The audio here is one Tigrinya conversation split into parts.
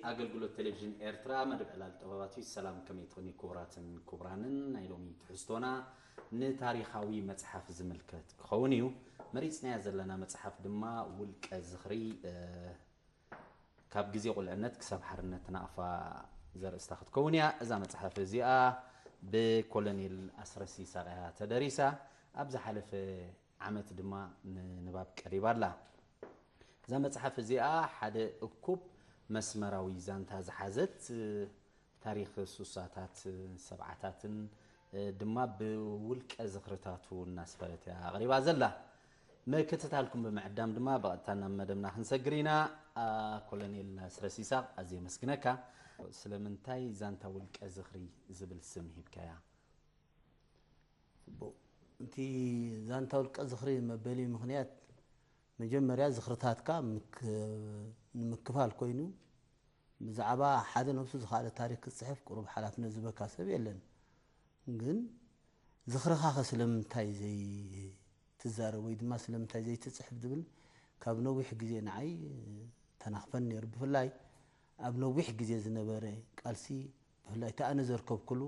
ኣገልግሎት ቴሌቪዥን ኤርትራ፣ መደብ ዕላል ጥበባት እዩ። ሰላም፣ ከመይ ትኾኒ ክቡራትን ክቡራንን? ናይ ሎሚ ትሕዝቶና ንታሪኻዊ መጽሓፍ ዝምልከት ክኸውን እዩ። መሪጽናያ ዘለና መጽሓፍ ድማ ውልቀ ዝኽሪ፣ እ፣ ካብ ግዜ ቁልዕነት ክሳብ ሓርነት ናቕፋ ዘርእስታ ክትከውን እያ። እዛ መጽሓፍ እዚኣ ብኮሎኔል ኣስረስ ይሳቕ እያ ተደሪሳ። ኣብ ዝሓለፈ ዓመት ድማ ንንባብ ቀሪባ ኣላ። እዛ መጽሓፍ እዚኣ ሓደ እኩብ መስመራዊ ዛንታ ዝሓዘት፣ ታሪኽ ሱሳታት፣ ሰብዓታትን ድማ ብውልቀ ዝኽርታቱ እናስፈረት እያ ኣቕሪባ ዘላ። ምክትታልኩም ብምዕዳም ድማ ብቐጥታ ናብ መደብና ክንሰግር ኢና። ኣ፣ ኮሎኔል ኣስረስ ይሳቕ፣ ኣዝየ የመስግነካ። ስለምንታይ ዛንታ ውልቀ ዝኽሪ ዝብል ስም ሂብካያ? ጽቡቕ። እቲ ዛንታ ውልቀ ዝኽሪ መበሊ ምኽንያት መጀመርያ ዝኽርታትካ ምክ-፣ ንምክፋል ኮይኑ፣ ብዛዕባ ሓደ ነብሱ ዝኸኣለ ታሪኽ ክትጽሕፍ ቁሩብ ሓላፍነት ዝበካ ሰብ የለን። ግን ዝኽርኻኸ ስለምንታይ ዘይትዛረብ ወይ ድማ ስለምንታይ ዘይትጽሕፍ ዝብል ካብ ነዊሕ ግዜ ንዓይ ተናኽፈን ነይሩ። ብፍላይ ኣብ ነዊሕ ግዜ ዝነበረ ቃልሲ፣ ብፍላይ እቲ ኣነ ዘርከብኩሉ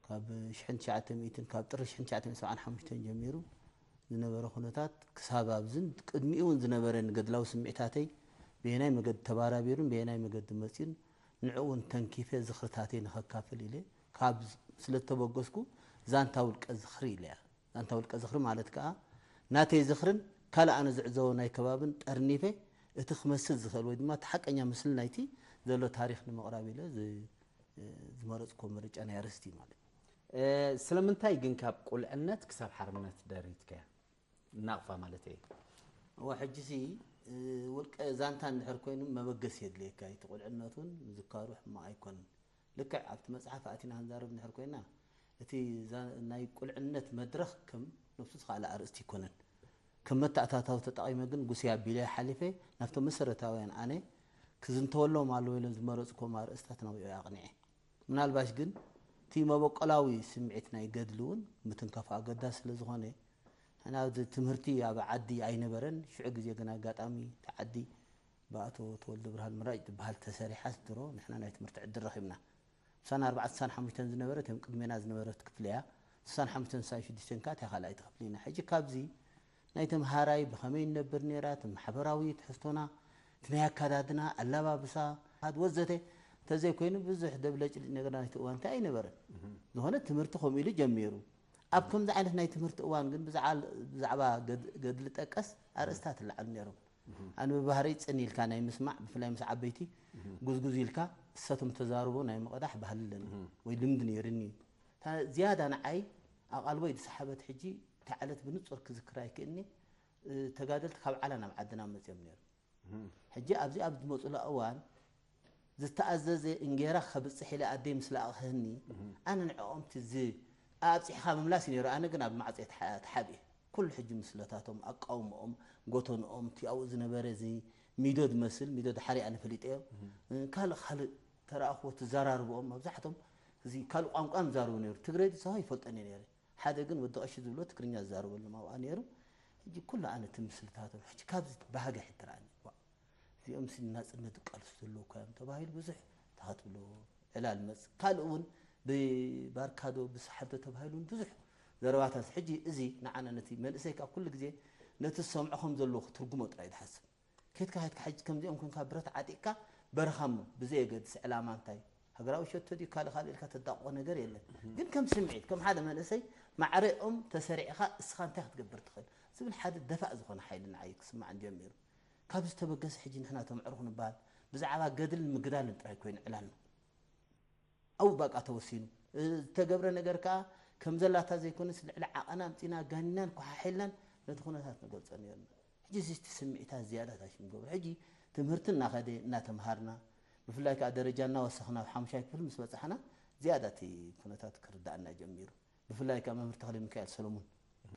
ካብ ሽሕን ትሽዓተ ሚእትን፣ ካብ ጥሪ ሽሕን ትሽዓተ ሚእትን ሰብዓን ሓሙሽተን ጀሚሩ ዝነበረ ኩነታት ክሳብ ኣብዝን ቅድሚኡ እውን ዝነበረ ንገድላዊ ስምዒታተይ በየናይ መገዲ ተባራቢሩን በየናይ መገዲ መጺኡን ንዕኡ እውን ተንኪፈ ዝኽርታተይ ንኸካፍል ኢለ ካብ ስለ ዝተበገስኩ ዛንታ ውልቀ ዝኽሪ ኢለያ። ዛንታ ውልቀ ዝኽሪ ማለት ከኣ ናተይ ዝኽርን ካልእ ኣነ ዝዕዘቦ ናይ ከባብን ጠርኒፈ እቲ ክመስል ዝኽእል ወይ ድማ እቲ ሓቀኛ ምስሊ ናይቲ ዘሎ ታሪኽ ንምቕራብ ኢለ ዝ-፣ ዝመረጽኩዎ ምርጫ ናይ ኣርእስቲ እዩ ማለት እዩ። እ፣ ስለምንታይ ግን ካብ ቁልዕነት ክሳብ ሓርነት ደሪትካያ? ናቕፋ ማለት እየ። እወ፣ ሕጂሲ፣ እ፣ ውልቀ ዛንታ እንድሕር ኮይኑ መበገሲ የድልየካ። እቲ ቁልዕነት እውን ምዝካሩ ሕማቕ ኣይኮነን። ልክዕ ኣብቲ መጽሓፍ ኣቲና ክንዛረብ እንድሕር ኮይና፣ እቲ ዛ-፣ ናይ ቁልዕነት መድረኽ ከም ነብሱ ዝኸኣለ ኣርእስቲ ኣይኮነን። ከም መተኣታታዊ ተጠቒመ ግን ጉስይ ኣቢለ ሓሊፈ ናብቶም መሰረታውያን ኣነ ክዝንተወሎም ኣለዎ ኢለ ዝመረጽኩዎም ኣርእስታት ናብኡ ኣቕኒዐ። ምናልባሽ ግን እቲ መበቆላዊ ስምዒት ናይ ገድሊ እውን ምትንካፍ ኣገዳሲ ስለ ዝኾነ፣ ንሕና ኣብዚ ትምህርቲ ኣብ ዓዲ ኣይነበረን። ሽዑ ግዜ ግን ኣጋጣሚ እቲ ዓዲ ብኣቶ ተወልደ ብርሃን ምራጭ ዝበሃል ተሰሪሓስ ድሮ ንሕና ናይ ትምህርቲ ዕድል ረኺብና። ስሳን ኣርባዕተን ስሳን ሓሙሽተን ዝነበረት፣ እቶም ቅድሜና ዝነበረት ክፍሊ እያ። ስሳን ሓሙሽተን ስሳን ሽዱሽተን ከኣ እታ ካልኣይቲ ክፍሊ ኢና። ሕጂ ካብዚ ናይ ተምሃራይ ብኸመይ ንነብር ነይራ፣ እቲ ማሕበራዊ ትሕዝቶና፣ እቲ ናይ ኣካዳድና፣ ኣላባብሳ፣ ወዘተ እንተዘይኮይኑ ብዙሕ ደብለጭልጭ ነገር ናይቲ እዋን እንታይ ኣይነበረን። ዝኾነ ትምህርቲ ከምኡ ኢሉ ጀሚሩ። ኣብ ከምዚ ዓይነት ናይ ትምህርቲ እዋን ግን ብዛዕባ፣ ብዛዕባ ገድ-፣ ገድሊ ጠቀስ ኣርእስታት ይለዓሉ ነይሮም። ኣነ ብባህረይ ጽን ኢልካ ናይ ምስማዕ፣ ብፍላይ ምስ ዓበይቲ ጉዝጉዝ ኢልካ እሳቶም ተዛርቦ ናይ ምቕዳሕ ባህሊ ኣለኒ ወይ ልምዲ ነይርኒ እዩ። እታ ዝያዳ ንዓይ ኣቓልቦይ ዝሰሓበት ሕጂ እታ ዕለት ብንጹር ክዝክራ ይክእልኒ፣ እ፣ ተጋደልቲ ካብ ዓላ ናብ ዓድና መጺኦም ነይሮም። ሕጂ ኣብዚ ኣብ ዝመጹላ እዋን ዝተኣዘዘ እንጌራ ከብጽሕ ኢለ ኣደይ ምስ ለኣኸህኒ፣ ኣነ ንዕኦም እቲ ዝ-፣ ኣብጺሕካ ምምላስ እዩ ነይሩ። ኣነ ግን ኣብ ማዕጾ እየ ተሓ-፣ ተሓቢኤ። ኩሉ ሕጂ ምስለታቶም፣ ኣቃውምኦም፣ ጎተንኦም፣ እቲ ኣብኡ ዝነበረ እዚ ሚዶ ዝመስል፣ ሚዶ ድሓር ኣነ ፈሊጠዮ። ካልእ፣ ካልእ ተረኣኽቦ ትዘራርብኦም፣ መብዛሕቶም እዚ ካልእ ቋንቋ እዮም ዝዛረቡ ነይሩ። ትግረ ድዩ ይፈልጦን እየ ነይረ። ሓደ ግን ወዲ ቀሺ ዝብሎ ትግርኛ ዝዛረበሎም ኣብኣ ነይሩ። ሕጂ ኩሉ ኣነ እቲ ምስልታቶም፣ ሕጂ ካብዚ ባህገ ሕትራኒ። እዚኦም ሲ ናጽነት ዝቃልሱ ዘለዉ እኳ እዮም ተባሂሉ ብዙሕ ተኸትብሎ ዕላል መጽ-፣ ካልእ እውን ብባርካዶ ብሰሓብዶ ተባሂሉ እውን ብዙሕ ዘረባታት። ሕጂ እዚ ንዓና ነቲ መንእሰይ ከኣ ኩሉ ግዜ ነቲ ዝሰምዖ ከም ዘለዎ ክትርጉሞ ጥራይ ዝሓስብ። ከይድካ ከይድካ ሕጂ ከምዚኦም ኮንካ ብረት ዓጢቕካ በረኻ እሞ ብዘየገድስ ዕላማ እንታይ ሃገራዊ ሸቶ ድዩ ካልእ ካልእ ኢልካ ተዳቕቆ ነገር የለን። ግን ከም ስምዒት፣ ከም ሓደ መንእሰይ ማዕረኦም ተሰሪዕኻ እስኻ እንታይ ክትገብር ትኽእል ዝብል ሓደ ደፋእ ዝኾነ ሓይሊ ንዓይ ክስማዕን ጀሚሩ። ካብ ዝተበገሰ ሕጂ ንሕና ተምዕሩ ክንበሃል ብዛዕባ ገድልን ምግዳልን ጥራይ ኮይኑ ዕላልና። ኣብኡ በቃ ተወሲኑ። ዝተገብረ ነገር ከኣ ከም ዘላታ ዘይኮነስ ልዕሊ ዓቐና ኣምጺና ኣጋኒናን ኮሓሒልናን ነቲ ኩነታት ንገልጾ ነይርና። ሕጂ እዚ እቲ ስምዒታት ዝያዳ ታሽ ንገብሮ። ሕጂ ትምህርቲ እናኸደ እናተምሃርና፣ ብፍላይ ከኣ ደረጃ እናወሰኽና ኣብ ሓሙሻይ ክፍሊ ምስ በጻሕና ዝያዳ እቲ ኩነታት ክርዳኣና ጀሚሩ። ብፍላይ ከኣ መምህር ተኽለ ሚካኤል ሰለሙን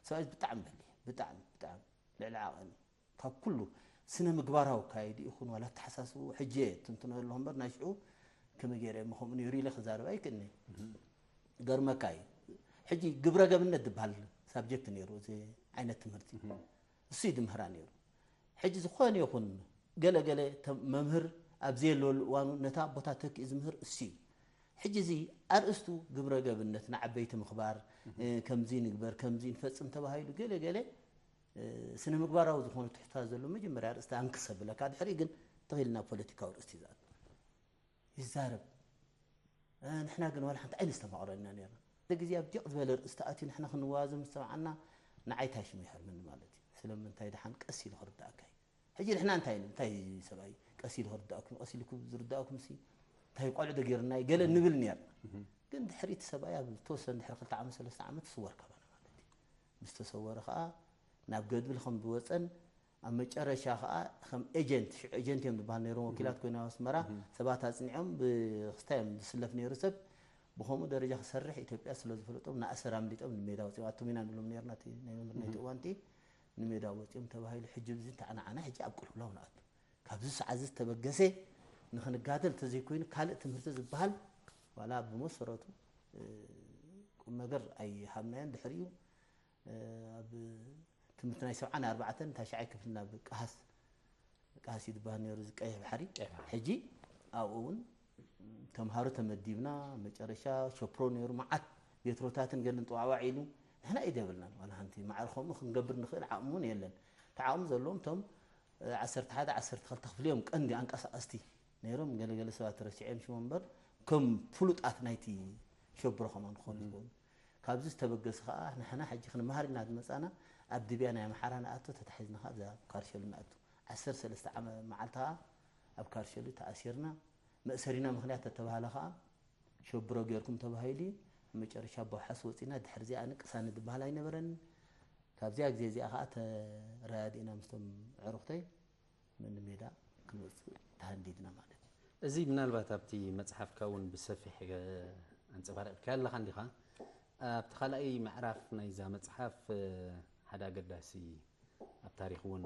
ሰብኣይ ብጣዕሚ በሊሕ፣ ብጣዕሚ፣ ብጣዕሚ ልዕሊ ዓቐን እዩ። ካብ ኩሉ ስነ ምግባራዊ ኣካይድኡ ይኹን ዋላ ኣተሓሳስብኡ ሕጂ እየ ትንትኖ ዘለኹ እምበር ናይ ሽዑ ከመይ ገይረ እሞ ከምኡ ነይሩ ኢለ ክዛረብ ኣይክእልን እየ። ገርመካ እዩ። ሕጂ ግብረ ገብነት ዝበሃል ሳብጀክት ነይሩ እዚ ዓይነት ትምህርቲ። እሱ እዩ ዝምህራ ነይሩ። ሕጂ ዝኾነ ይኹን ገለ ገለ ተ-፣ መምህር ኣብ ዘየለወሉ እዋኑ ነታ ቦታ ተኪኡ ዝምህር እሱ እዩ። ሕጂ እዚ ኣርእስቱ ግብረ ገብነት፣ ንዓበይቲ ምኽባር፣ እ፣ ከምዚ ንግበር፣ ከምዚ ንፈጽም ተባሂሉ ገለ ገለ፣ እ፣ ስነ ምግባራዊ ዝኾኑ ትሕዝቶታት ዘለዎ መጀመርያ ኣርእስቲ ኣንክስ ኣብለካ፣ ድሕሪኡ ግን ተኺልና ፖለቲካዊ ኣርእስቲ እዩ ዝኣቱ። ይዛረብ። እ፣ ንሕና ግን ዋላ ሓንቲ ኣይነስተማቕረልና ነርና። ሓደ ግዜ ኣብ ዲቕ ዝበለ ርእስቲ ኣትዩ ንሕና ክንወዛዘብ ምስ ሰማዕና ንዓይ ታይ ሽሙ ይሃርመኒ ማለት እዩ። ስለምንታይ ደሓን ቀስ ኢሉ ክርድኣካ እዩ። ሕጂ ንሕና እንታይ እንታይ ሰብኣይ ቀስ ኢሉ ክርድኣኩም፣ ቀስ ኢሉ ዝርድኣኩም ሲ እንታይ ቆልዑ ዶ ጌርና እዩ ገለ ንብል ነርና። ግን ድሕሪ እቲ ሰብኣይ ኣብ ተወሰነ ድሕሪ ክልተ ዓመት ሰለስተ ዓመት ስወር ካባና ማለት እዩ። ምስ ተሰወረ ከዓ ናብ ገድብል ከም ዝወፀን ኣብ መጨረሻ ከዓ ከም ኤጀንት፣ ሽዑ ኤጀንት እዮም ዝበሃል ነይሮም፣ ወኪላት ኮይኖም ኣብ ኣስመራ ሰባት ኣፅኒዖም ብክስታይ እዮም ዝስለፍ ነይሩ ሰብ ብኸምኡ ደረጃ ክሰርሕ ኢትዮጵያ ስለ ዝፈለጦም ንኣሰር ኣምሊጦም ንሜዳ ወፂኦም። ኣቶም ኢና ንብሎም ነርና እቲ ናይ መምህር ናይቲ እዋንቲ ንሜዳ ወፂኦም ተባሂሉ። ሕጂ እዚ እንተዓናዓና ሕጂ ኣብ ቅልውላው ንኣቱ። ካብዚ ሰዓት እዚ ዝተበገሰ ንኽንጋደል እንተዘይኮይኑ ካልእ ትምህርቲ ዝበሃል ዋላ ብመሰረቱ፣ እ፣ ቁም ነገር ኣይሃብናዮን። ድሕሪኡ፣ እ፣ ኣብ ትምህርቲ ናይ ሰብዓን ኣርባዕተን ታሽዓይ ክፍሊ ናብ ቀሃስ፣ ቀሃስ እዩ ዝበሃል ነይሩ፣ እዚ ቀይሕ ባሕሪ። ቀይሕ ባሕሪ። ሕጂ ኣብኡ እውን ተምሃሮ ተመዲብና፣ መጨረሻ ሸፕሮ ነይሩ፣ መዓት ቤትሮታትን ገለን ጥዋዕዋዕ ኢሉ፣ ንሕና ኢድ የብልናን። ዋላ ሓንቲ ማዕረ ከምኡ ክንገብር ንኽእል ዓቕሚ እውን የለን። እቲ ዓቕሚ ዘለዎም እቶም፣ እ፣ ዓሰርተ ሓደ፣ ዓሰርተ ክልተ ክፍሊ እዮም ቀንዲ ኣንቀሳቐስቲ ነይሮም። ገለገለ ሰባት ረሲዐዮም ሽሞም እምበር፣ ከም ፍሉጣት ናይቲ ሸብሮ ከማን ክኾኑ ዝኽእሉ። ካብዚ ዝተበገሰ ኸዓ ንሕና ሕጂ ክንመሃር ኢና ዝመጻና። ኣብ ድብያ ናይ ኣምሓራ ንኣቶ ተታሒዝና ኸዓ እዛ ኣብ ካርሸሉ ንኣቱ። ዓሰርተ ሰለስተ ዓመ-፣ መዓልቲ ኸዓ ኣብ ካርሸሉ ተኣሲርና። መእሰሪና ምኽንያት ተተባህለ ኸዓ ሸብሮ ጌርኩም ተባሂሉ። መጨረሻ ኣብ ኣውሓስ ወጺና። ድሕሪ እዚኣ ንቅሳኒ ዝበሃል ኣይነበረን። ካብዚኣ ግዜ እዚኣ ኸዓ ተረዳዲእና ምስቶም ኣዕሩኽተይ። ምን ሜዳ ክንወፅእ ተሃንዲድና ማለት እዩ። እዚ ምናልባት ኣብቲ መጽሓፍካ እውን ብሰፊሕ፣ እ፣ ኣንጸባሪቕካዮ ኣለኻ እንዲኻ። ኣብቲ ካልኣይ ምዕራፍ ናይዛ መጽሓፍ፣ እ፣ ሓደ ኣገዳሲ ኣብ ታሪኽ እውን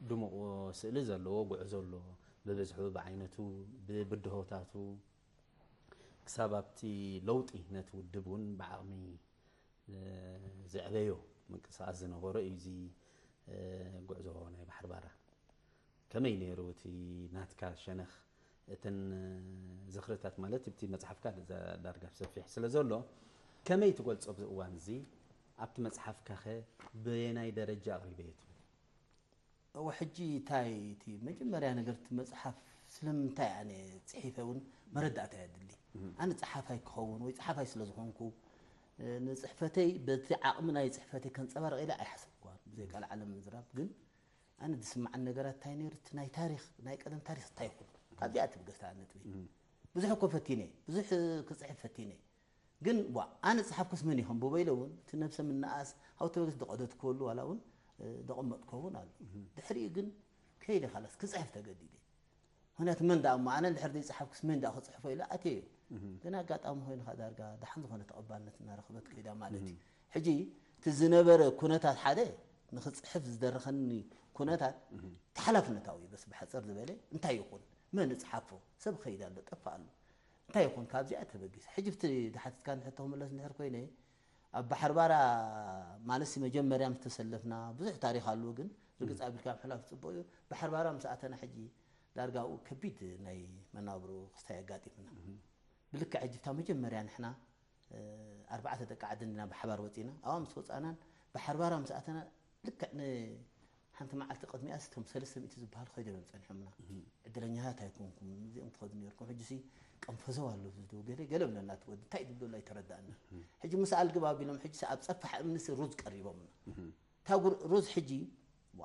ድሙቕ ስእሊ ዘለዎ ጉዕዞ ኣሎ። ብብዝሑ፣ ብዓይነቱ፣ ብብድሆታቱ ክሳብ ኣብቲ ለውጢ ነቲ ውድብ እውን ብዓቕሚ፣ እ፣ ዘዕበዮ ምንቅስቓስ ዝነበሮ እዩ እዚ፣ እ፣ ጉዕዞ ናይ ባሕሪ ባራ። ከመይ ነይሩ እቲ ናትካ ሸነኽ? እተን ዝኽርታት ማለት ኣብቲ መጽሓፍካ ዳ-፣ ዳርጋ ብሰፊሕ ስለ ዘሎ፣ ከመይ ትገልጾ ኣብዚ እዋን እዚ? ኣብቲ መጽሓፍካኸ በየናይ ደረጃ ኣቕሪበዮ ትብል? እወ፣ ሕጂ እንታይ እቲ መጀመርያ ነገር እቲ መጽሓፍ ስለምንታይ ኣነ ጽሒፈ እውን መረዳእታ የድሊ። ኣነ ጸሓፋይ ክኸውን ወይ ጸሓፋይ ስለ ዝኾንኩ፣ እ፣ ንጽሕፈተይ በቲ ዓቕሚ ናይ ጽሕፈተይ ከንጸባርቕ ኢለ ኣይሓሰብኩዋን። ብዘይ ቃል ዓለም ምዝራብ ግን ኣነ ዝስምዓኒ ነገራት እንታይ ነይሩ? እቲ ናይ ታሪኽ፣ ናይ ቀደም ታሪኽ እንታይ ይኹን? ካብዚኣ ትብገስ እታ ነጥቢ። ብዙሕ እኮ ፈቲነ፣ ብዙሕ ክጽሕፍ ፈቲነ። ግን ዋ፣ ኣነ ጸሓፍኩስ መን ይኸንብቦ ኢለ እውን እቲ ነብሰ ምንኣስ፣ ሃው ተበገስ ደቐደትኩ ኣሉ፣ ዋላ እውን፣ እ፣ ደቐመጥኩ እውን ኣሎ። ድሕሪኡ ግን ከይደ ካላስ ክጽሕፍ ተገዲደ። ምኽንያቱ መን ደኣ እሞ ኣነ እንድሕር ዘይጸሓፍኩስ መን ደኣ ክጽሕፎ ኢለ ኣትየዮ። ግን ኣጋጣሚ ኮይኑ ከኣ ዳርጋ ደሓን ዝኾነ ተቐባልነት እናረኸበት ከይዳ ማለት እዩ። ሕጂ እቲ ዝነበረ ኩነታት ሓደ ንኽጽሕፍ ዝደረኸኒ ኩነታት እቲ ሓላፍነታዊ እዩ። በስ ብሓጸር ዝበለ እንታይ ይኹን መን እጽሓፎ ሰብ ኸይድ ኣሎ ጠፍእ ኣሎ እንታይ ይኹን ካብዚኣ ተበጊሰ። ሕጂ ብቲ ዝሓተትካኒ ሕቶ ክምለስ እንድሕር ኮይነ ኣብ ባሕሪ ባራ ማለትሲ መጀመርያ ምስ ተሰለፍና ብዙሕ ታሪኽ ኣለዎ፣ ግን ርግጽ ኣቢልካ ምሕላፍ ጽቡቕ እዩ። ባሕሪ ባራ ምስ ኣተና ሕጂ ዳርጋ ኣብኡ ከቢድ ናይ መናብሮ ክስታይ ኣጋጢምና። ብልክዕ ሕጂ እታ መጀመርያ ንሕና፣ እ፣ ኣርባዕተ ደቂ ዓዲ እንዲና ብሓባር ወጺና። ኣብኣ ምስ ወጻናን ባሕሪ ባራ ምስ ኣተና ልክዕ ንሓንቲ መዓልቲ ቅድሚኣስ እቶም ሰለስተ ሚእቲ ዝበሃሉ ከይዶም እዮም ጸኒሖምና። ዕድለኛታት ኣይኮንኩም፣ እዚኦም ትኸዱ ነርኩም። ሕጂሲ ቀንፈዘው ኣሎ ዝዶ ገለ ገለ ብለና እቲ ወዲ። እንታይ ዝብሉ ኣይተረዳእና። ሕጂ ምስኣ ልግብ ኣቢሎም ሕጂሲ ኣብ ጸፋሕ እምኒሲ ሩዝ ቀሪቦምና። እታ ጉር-፣ ሩዝ ሕጂ፣ ዋ፣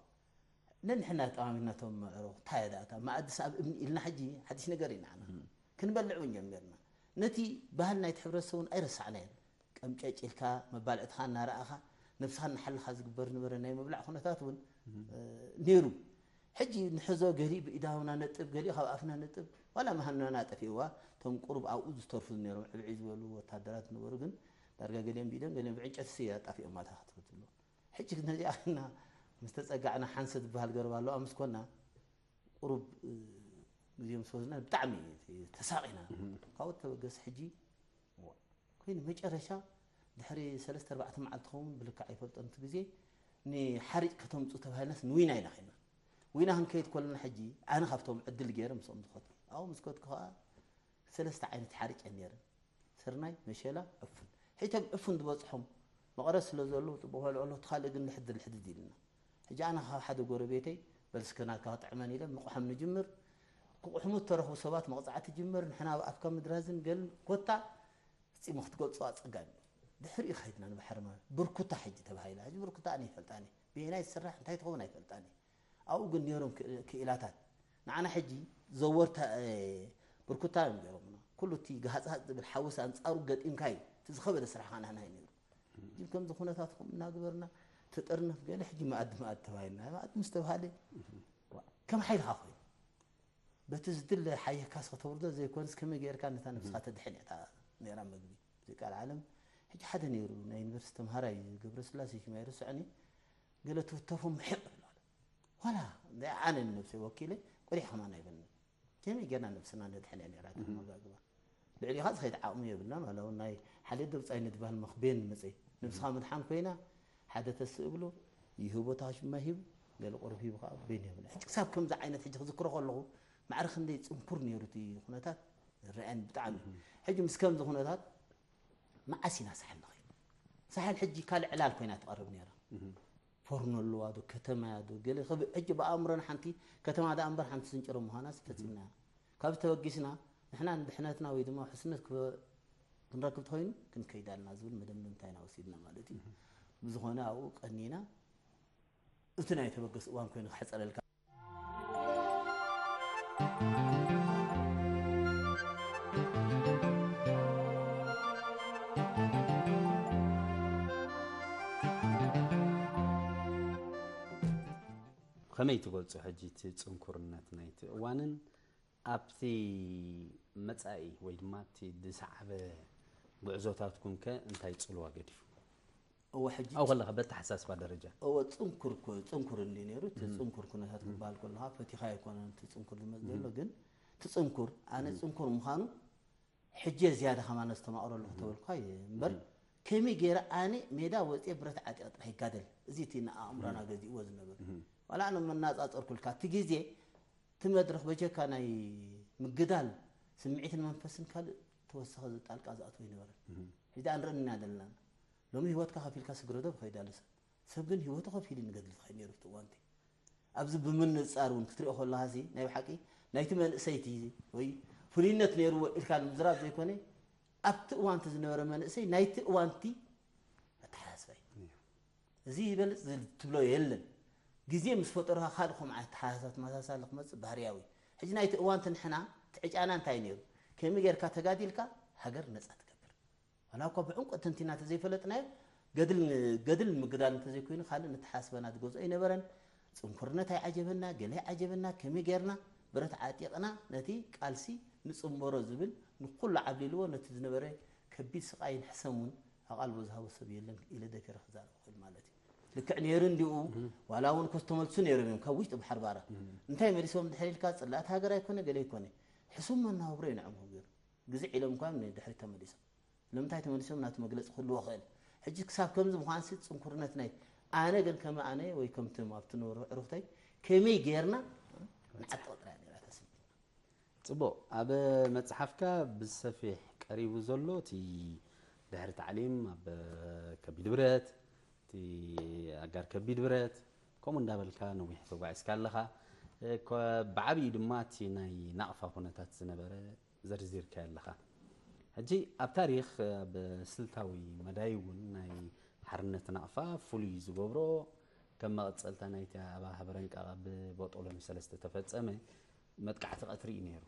ነንሕና ጠማሚትና እቶም ኣዕሩኽ፣ እንታይ እያ ደኣ እታ መኣድስ ኣብ እምኒ ኢልና ሕጂ ሓድሽ ነገር ኢና ንዓና። ክንበልዕ እውን ጀሚርና። ነቲ ባህሊ ናይቲ ሕብረተሰብ እውን ኣይረሳዕናዮን። ቀምጨጭ ኢልካ መባልዕትኻ እናረኣኻ ነብስኻ እናሓለኻ ዝግበር ዝነበረ ናይ ምብላዕ ኩነታት እውን፣ እ፣ ነይሩ። ሕጂ ንሕዞ ገሊኡ ብኢዳውና ነጥብ፣ ገሊኡ ካብ ኣፍና ነጥብ፣ ዋላ መሃንና ጠፊእዋ። እቶም ቁሩብ ኣብኡ ዝተርፉ ነይሮም፣ ዕብዒ ዝበሉ ወታደራት ዝነበሩ ግን ዳርጋ ገሊኦም ብኢዶም፣ ገሊኦም ብዕንጨትሲ ኣጣፊኦማ እታ ክትብል ትብሎ። ሕጂ ነዚኣ ኸና ምስ ተጸጋዕና ሓንሰ ዝበሃል ገረብ ኣለዋ ምስ ኮና ቁሩብ፣ እ፣ ግዜ ምስ ወስድና ብጣዕሚ ተሳቒና። ካብኡ ተበገስ ሕጂ ዋ፣ ኮይኑ መጨረሻ ድሕሪ ሰለስተ ኣርባዕተ መዓልቲ ኸውን ብልክዕ ኣይፈልጦን እቲ ግዜ ንሓሪጭ ከተምጹ ተባሂልናስ ንዊና ኢና ኸይና። ዊና ክንከይድ ከለና ሕጂ ኣነ ካብቶም ዕድል ገይረ ምስኦም ዝኸድኩ ኣብኡ ምስ ከድኩ ከዓ ሰለስተ ዓይነት ሓርጭ ነይረን። ስርናይ፣ መሸላ፣ ዕፉን። ሕቶም ዕፉን ዝበፅሖም መቐረት ስለ ዘለዉ ፅቡቕ በልዑ ኣለዉ፣ እቲ ካልእ ግን ልሕድ ልሕድድ ኢልና። ሕጂ ኣነ ካብ ሓደ ጎረቤተይ በል እስከ ናትካ ክጥዕመን ኢለ ምቑሖም ንጅምር። ክቑሕሙ እተረኽቡ ሰባት መቕፃዕቲ ጅምር፣ ንሕና ኣብ ኣፍካ ምድራዝን ገልን ኮታ ፂሙ ክትገልፆ ኣፀጋሚ እዩ። ድሕሪኡ ከይድና ንባሕሪ ማይ ብርኩታ ሕጂ ተባሂላ። ሕጂ ብርኩታ ኣነ ይፈልጣን እየ። ብየናይ ዝስራሕ እንታይ ትኸውን ኣይፈልጣን እየ። ኣብኡ ግን ነይሮም ክእ- ክኢላታት ንዓና ሕጂ ዘወርታ ብርኩታ እዮም ገይሮምና። ኩሉ እቲ ገሃፅሃፅ ዝብል ሓውስ ኣንፃሩ ገጢምካ እዩ እቲ ዝኸበደ ስራሕኻ ናህና እዩ ነይሩ። ሕጂ ከምዚ ኩነታትኩም እናግበርና ተጠርነፍ ገለ ሕጂ መኣዲ መኣዲ ተባሂልና። መኣዲ ምስ ተባሃለ ከም ሓይልኻ ኮይኑ በቲ ዝድለ ሓየካስ ከተውርዶ ዘይኮንስ ከመይ ገይርካ ነታ ነብስኻ ተድሕን እያ እታ ነይራ መግቢ። ብዘይ ቃል ዓለም ሕጂ ሓደ ነይሩ ናይ ዩኒቨርሲቲ ተምሃራይ ገብረስላሴ ሽም ኣይርስዖን እዩ። ገለ ትውተፎም ምሕቕ ይብሎ። ዋላ እንታይ ኣነ ንነብሰይ ወኪለ ቆሊሕ ከማን ኣይበልንን። ከመይ ጌርና ነብስና ነድሕን እያ ነይራ እታ ኣመጋግባ። ልዕሊኻ ዝኸይድ ዓቕሚ የብልናን። ዋላ እውን ናይ ሓልዮት ደብጻይ ንድባል መኽቤን መጸይ ነብስኻ ምድሓን ኮይና ሓደ ተስእ ብሎ ይህቦ ታሽማ ሂቡ ገለ ቁሩብ ሂቡ ከዓ ቤን የብላ። ሕጂ ክሳብ ከምዚ ዓይነት ሕጂ ክዝክሮ ከለኹ ማዕረ ክንደይ ጽንኩር ነይሩ እቲ ኩነታት ዝረኣየኒ ብጣዕሚ። ሕጂ ምስ ከምዚ ኩነታት መዓስ ኢና ሳሕል ንኸይድ? ሳሕል ሕጂ ካልእ ዕላል ኮይና ትቐርብ ነይራ። ፎርኖ ኣለዋ ዶ ከተማ እያ ዶ ገለ ክብ- ሕጂ ብኣእምሮና ሓንቲ ከተማ ደኣ እምበር ሓንቲ ስንጭሮ ምዃናስ ፈጺምና። ካብ ተበጊስና ንሕና ንድሕነትና ወይ ድማ ውሕስነት ክበ- ክንረክብ ተኾይኑ ክንከይድ ኣለና ዝብል መደምደምታ ኢና ወሲድና ማለት እዩ። ብዝኾነ ኣብኡ ቀኒና እቲ ናይ ተበገስ እዋን ኮይኑ ክሕፀረልካ። ከመይ ትገልጾ ሕጂ እቲ ጽንኩርነት ናይቲ እዋንን ኣብቲ መጻኢ ወይ ድማ እቲ ዝሰዓበ ጉዕዞታትኩም ከ እንታይ ጽልዋ ገዲፉ? እወ ሕጂ ኣብኡ ከለኻ በተሓሳስባ ደረጃ እወ ጽንኩር እኮ- ጽንኩር እንዲ ነይሩ እቲ ጽንኩር ኩነታት ክበሃል ከለካ ፈቲኻ ኣይኮነን እቲ ጽንኩር ዝመጽእ ዘሎ ግን እቲ ጽንኩር ኣነ ጽንኩር ምዃኑ ሕጂ ዝያዳ ከማን ዝተማቕረሉ ክተበልኳ እየ እምበር ከመይ ገይረ ኣነ ሜዳ ወፅየ ብረት ዓጢቐ ጥራሕ ይጋደል እዚ እቲ ንኣእምሮና ገዚእዎ ዝነበረ ዋላ ኣነ መናፃፀርኩልካ እቲ ግዜ እቲ መድረኽ በጀካ ናይ ምግዳል ስምዒትን መንፈስን ካልእ ተወሳኺ ጣልቃ ዝኣትዎ ኣይነበረን ሕዚ ንርኢ ኢና ዘለና ሎሚ ህይወትካ ከፊልካ ስግረዶ ብኸይዳሉ ሰብ ሰብ ግን ህይወቱ ከፊሉ ንገድሊ ዝኸይድ ነይሩ እቲ እዋንቲ ኣብዚ ብምንፃር እውን ክትሪኦ ከለካ ሲ ናይ ብሓቂ ናይቲ መንእሰይቲ ወይ ፍሉይነት ነይርዎ ኢልካ ንምዝራብ ዘይኮነ ኣብቲ እዋንቲ ዝነበረ መንእሰይ ናይቲ እዋንቲ ኣተሓሳስባ እዩ እዚ ይበልፅ ትብሎ የለን ግዜ ምስ ፈጠሩካ ካልእ ከምኡ ዓይነት ተሓሳስባ ተመሳሳሊ ክመፅእ ባህርያዊ ሕጂ ናይቲ እዋንቲ ንሕና ትዕጫና እንታይ ነይሩ ከመይ ጌርካ ተጋዲልካ ሃገር ነፃ ትገብር ዋላ እኳ ብዕምቆት ተንቲና ተዘይፈለጥናዮ ገድል ገድል ምግዳል እንተዘይኮይኑ ካልእ ንተሓስበና ዝገዝኦ ኣይነበረን። ፅንኩርነት ኣይዓጀበና፣ ገለ ኣይዓጀበና፣ ከመይ ጌርና ብረት ዓጢቕና ነቲ ቃልሲ ንፅንበሮ ዝብል ንኩሉ ዓብሊልዎ ነቲ ዝነበረ ከቢድ ስቓይን ሕሰም እውን ኣቓልቦ ዝሃቦ ሰብ የለን ኢለ ደፊረ ክዛረብ እኽእል ማለት እዩ። ልክዕ ነይሩ እንዲኡ ዋላ እውን እኮ ዝተመልሱ ነይሮም እዮም ካብ ውሽጢ ባሕሪ ባራ እንታይ መሊሶም ድሕር ኢልካ ፅላእቲ ሃገር ኣይኮነ ገለ ኣይኮነ ሕሱም መናብሮ እዩ ንዕኦም ገይሩ ግዝዕ ኢሎም እኳ እዮም ንድሕሪት ተመሊሶም። ንምንታይ ተመሊሶም ናቱ መግለፂ ክህልዎ ክእል። ሕጂ ክሳብ ከምዚ ምዃንሲ ፅንኩርነት ናይ ኣነ ግን ከም ኣነ ወይ ከምቶም ኣብቲ ነበሩ ዕሩኽተይ ከመይ ጌርና ንዓጥቕ ጥራይ ነይራ ተስምዒትና። ፅቡቕ ኣብ መፅሓፍካ ብሰፊሕ ቀሪቡ ዘሎ እቲ ድሕሪ ታዕሊም ኣብ ከቢድ ብረት እቲ ኣጋር ከቢድ ብረት ከምኡ እንዳበልካ ነዊሕ ተጓዒዝካ ኣለኻ ብዓብዩ ድማ እቲ ናይ ናቕፋ ኩነታት ዝነበረ ዘርዚርካዮ ኣለኻ። ሕጂ ኣብ ታሪኽ ብስልታዊ መዳይ እውን ናይ ሓርነት ናቕፋ ፍሉይ ዝገብሮ ከም መቐጸልታ ናይቲ ኣብ ሃበረንቃ ብቦጦሎኒ ሰለስተ ተፈጸመ መጥቃዕቲ ቀትሪ እዩ ነይሩ።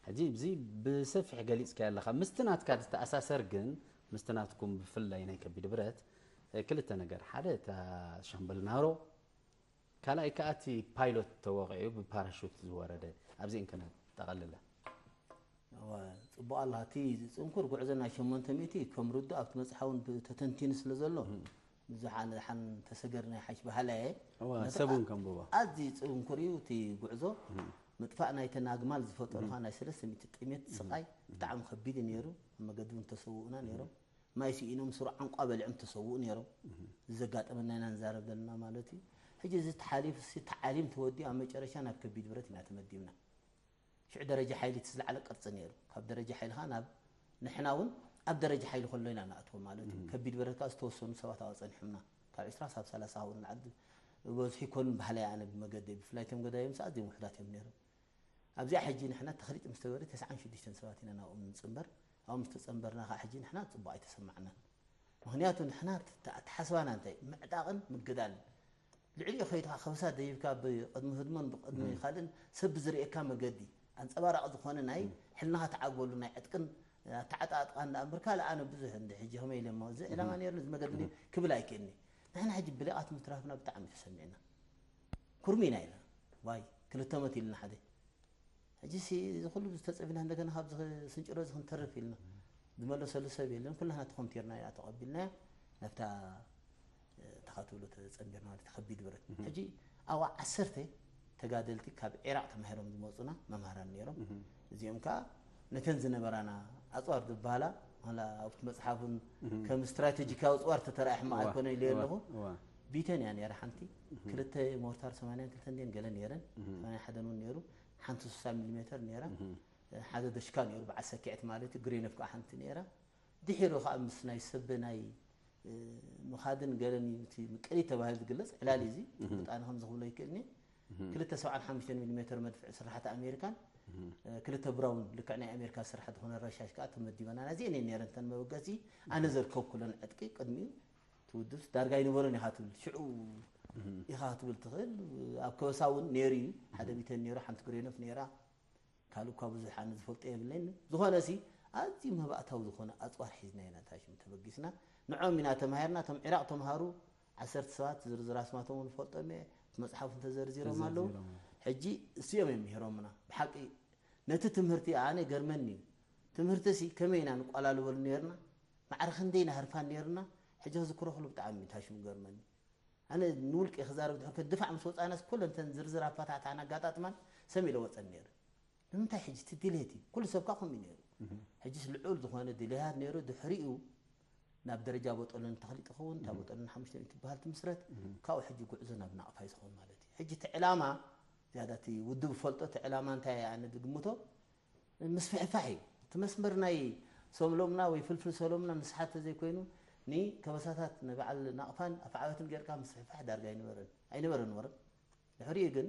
ሕጂ እዚ ብሰፊሕ ገሊጽካዮ ኣለኻ። ምስቲ ናትካ ዝተኣሳሰር ግን ምስቲ ናትኩም ብፍላይ ናይ ከቢድ ብረት ክልተ ነገር ሓደ እታ ሻምበል ናሮ ካልኣይ ከኣ እቲ ፓይሎት ተወቒዑ ብፓራሹት ዝወረደ ኣብዚአን ከነጠቓልለን። እወ፣ ጽቡቕ ኣለኻ። እቲ ጽንኩር ጉዕዞ ናይ ሸሞንተ ሚእቲ ከም ርዱእ ኣብቲ መጽሓፍ እውን ተተንቲኑ ስለ ዘሎ ብዙሓን ሓን ተሰገር ናይ ሓሽ ባህላ እየ። እወ፣ ሰብ እውን ከንብቦ። ኣዝዩ ጽንኩር እዩ እቲ ጉዕዞ። ምጥፋእ ናይተን ኣግማል ዝፈጠሩኻ ናይ ሰለስተ ሚእቲ ጥሜት ስቓይ ብጣዕሚ ከቢድ እዩ ነይሩ። ኣብ መገዲ እውን ተሰውኡና ነይሮም። ማይ ስኢኖም ስሩዕ ዓንቋ በሊዖም ተሰውኡ ነይሮም። እዚ ዘጋጠመና ኢና ንዛረብ ዘለና ማለት እዩ። ሕጂ እዚ ተሓሊፉ ሲ ተዓሊም ተወዲኡ ኣብ መጨረሻ ናብ ከቢድ ብረት ኢና ተመዲብና። ሽዑ ደረጃ ሓይሊ እቲ ዝለዓለ ቅርፂ ነይሩ። ካብ ደረጃ ሓይሊ ኸዓ ናብ ንሕና እውን ኣብ ደረጃ ሓይሊ ከሎ ኢና ንኣትዎ ማለት እዩ። ከቢድ ብረት ከዓ ዝተወሰኑ ሰባት ኣብኡ ፀኒሖምና። ካብ ዕስራ ሳብ ሰላሳ ካብኡ ንላዕሊ በዝሑ ይኮኑን ባህለይ ኣነ ብመገደይ። ብፍላይ እቶም ገዳይም ሰዓት እዚኦም ውሑዳት እዮም ነይሮም። ኣብዚኣ ሕጂ ንሕና ተኽሊጥ ምስ ተገበረ ተስዓን ሽዱሽተን ሰባት ኢና ናብኦም ንፅንበር። ኣብኡ ምስ ተፀንበርና ከዓ ሕጂ ንሕና ፅቡቕ ኣይተሰማዕናን። ምኽንያቱ ንሕና ኣተሓስባና እንታይ ምዕጣቕን ምግዳልን ልዕሊኡ ከይድካ ከብሳ ደይብካ ብቅድሚ ህድሞን ብቅድሚ ካልእን ሰብ ብዝርእየካ መገዲ ኣንጸባራቂ ዝኾነ ናይ ሕልናኻ ትዓግበሉ ናይ ዕጥቅን ኣተዓጣጥቃን ደኣ እምበር ካልእ ኣነ ብዙሕ እንዲ ሕጂ ከመይ ኢለ እሞ እዚ ዕላማ ነይርኒ እዚ መገዲ ክብል ኣይክእልኒ። ንሕና ሕጂ ብሊቓት ምትራፍና ብጣዕሚ ተሰሚዕና። ኩርሚና ኢና ዋይ ክልተ ሞት ኢልና ሓደ ሕጂ ሲ እዚ ኩሉ ዝተጸቢና እንደገና ካብዚ ስንጭሮ እዚ ክንተርፍ ኢልና ዝመለሰሉ ሰብ የለን። ኩላህና ተኾምቲርና ኢና ተቐቢልናያ ናብታ ተኻትብሎ ተጸንቢርና ማለት ከቢድ ብረት ሕጂ ኣብኣ ዓሰርተ ተጋደልቲ ካብ ዒራቕ ተማሂሮም ዝመፁና መምሃራን ነይሮም። እዚኦም ከዓ ነተን ዝነበራና ኣፅዋር ዝበሃላ ዋላ ኣብቲ መፅሓፍን ከም ስትራቴጂካዊ ኣፅዋር ተተረኣያ ሕማቕ ኣይኮነ ኢለ ኣለኹ። ቢተን እያ ነይራ ሓንቲ ክልተ ሞርታር ሰማንያን ክልተን ድየን ገለ ነይረን ሰማንያ ሓደን እውን ነይሩ ሓንቲ ስሳ ሚሊ ሜተር ነይራ ሓደ ደሽካ ነይሩ በዓል ሰኪዐት ማለት እዩ ግሬነፍ ከዓ ሓንቲ ነይራ ድሒሩ ከዓ ምስ ናይ ሰብ ናይ ምኻድን ገለን እዩ እቲ ምቅሊት ተባሂሉ ዝግለፅ ዕላል እዚ ብጣዕሚ ከም ዝኽብሎ ይክእልኒ ክልተ ሰብዓን ሓሙሽተን ሚሊ ሜተር መድፍዕ ስራሓት ኣሜሪካን ክልተ ብራውን ልክዕ ናይ ኣሜሪካ ስራሕ ዝኾነ ረሻሽ ከዓ ተመዲበና ናዚአን እየን ነይረን ተን መበገሲ ኣነ ዘርከብኩለን ዕጥቂ ቅድሚኡ ትውድብስ ዳርጋ ይነበሮን ኢኻ ትብል ሽዑ ኢኻ ክትብል ትኽእል ኣብ ከበሳ እውን ነይሩ እዩ ሓደ ቢተን ነይሩ ሓንቲ ግሬኖፍ ነይራ ካልእ እኳ ብዙሕ ኣነ ዝፈልጦ የብለይን ዝኾነ ሲ ኣዝዩ መባእታዊ ዝኾነ ኣፅዋር ሒዝና ኢና ታሽም ተበጊስና ንዖም ኢና ተማሂርና እቶም ዒራቕ ተምሃሩ ዓሰርተ ሰባት ዝርዝር ኣስማቶም እውን ፈልጦም እየ እቲ መፅሓፍ እንተዘርዚሮም ኣለዉ ሕጂ እሲኦም እዮም ምሂሮምና ብሓቂ ነቲ ትምህርቲ ኣነ ገርመኒ እዩ ትምህርቲ ሲ ከመይ ኢና ንቋላልበሉ ነርና ማዕረ ክንደይ ኢና ህርፋን ነርና ሕጂ ክዝክሮ ክሉ ብጣዕሚ ታሽሙ ገርመኒ ኣነ ንውልቂ ክዛረብ ድሕር ከድፋዕ ምስ ወፃናስ ኩለን ተን ዝርዝር ኣፋታሕታን ኣጋጣጥማን ሰም ኢለ ወፀን ነይረ ንምንታይ ሕጂ እቲ ድሌት እዩ ኩሉ ሰብካ ከምኡ ነይሩ ሕጂስ ልዑል ዝኾነ ድሌታት ነይሩ ድሕሪኡ ናብ ደረጃ ቦጠሎን ተኽሊጥ ኸውን እታ ቦጠሎን ሓሙሽተ ትበሃል ትምስረት ካብኡ ሕጂ ጉዕዞ ናብ ናቕፋ እዩ ዝኸውን ማለት እዩ ሕጂ እቲ ዕላማ ዝያዳ እቲ ውድብ ፈልጦ እቲ ዕላማ እንታይ ኣነ ዝግምቶ ምስፍሕፋሕ እዩ እቲ መስመር ናይ ሰሎምና ወይ ፍልፍል ሰሎምና ንስሓት ተዘይኮይኑ ንከበሳታት ንበዓል ናቕፋን ኣፍዓበትን ጌርካ ምስፍሕፋሕ ዳርጋ ኣይነበረን ኣይነበረን ወረ ድሕሪኡ ግን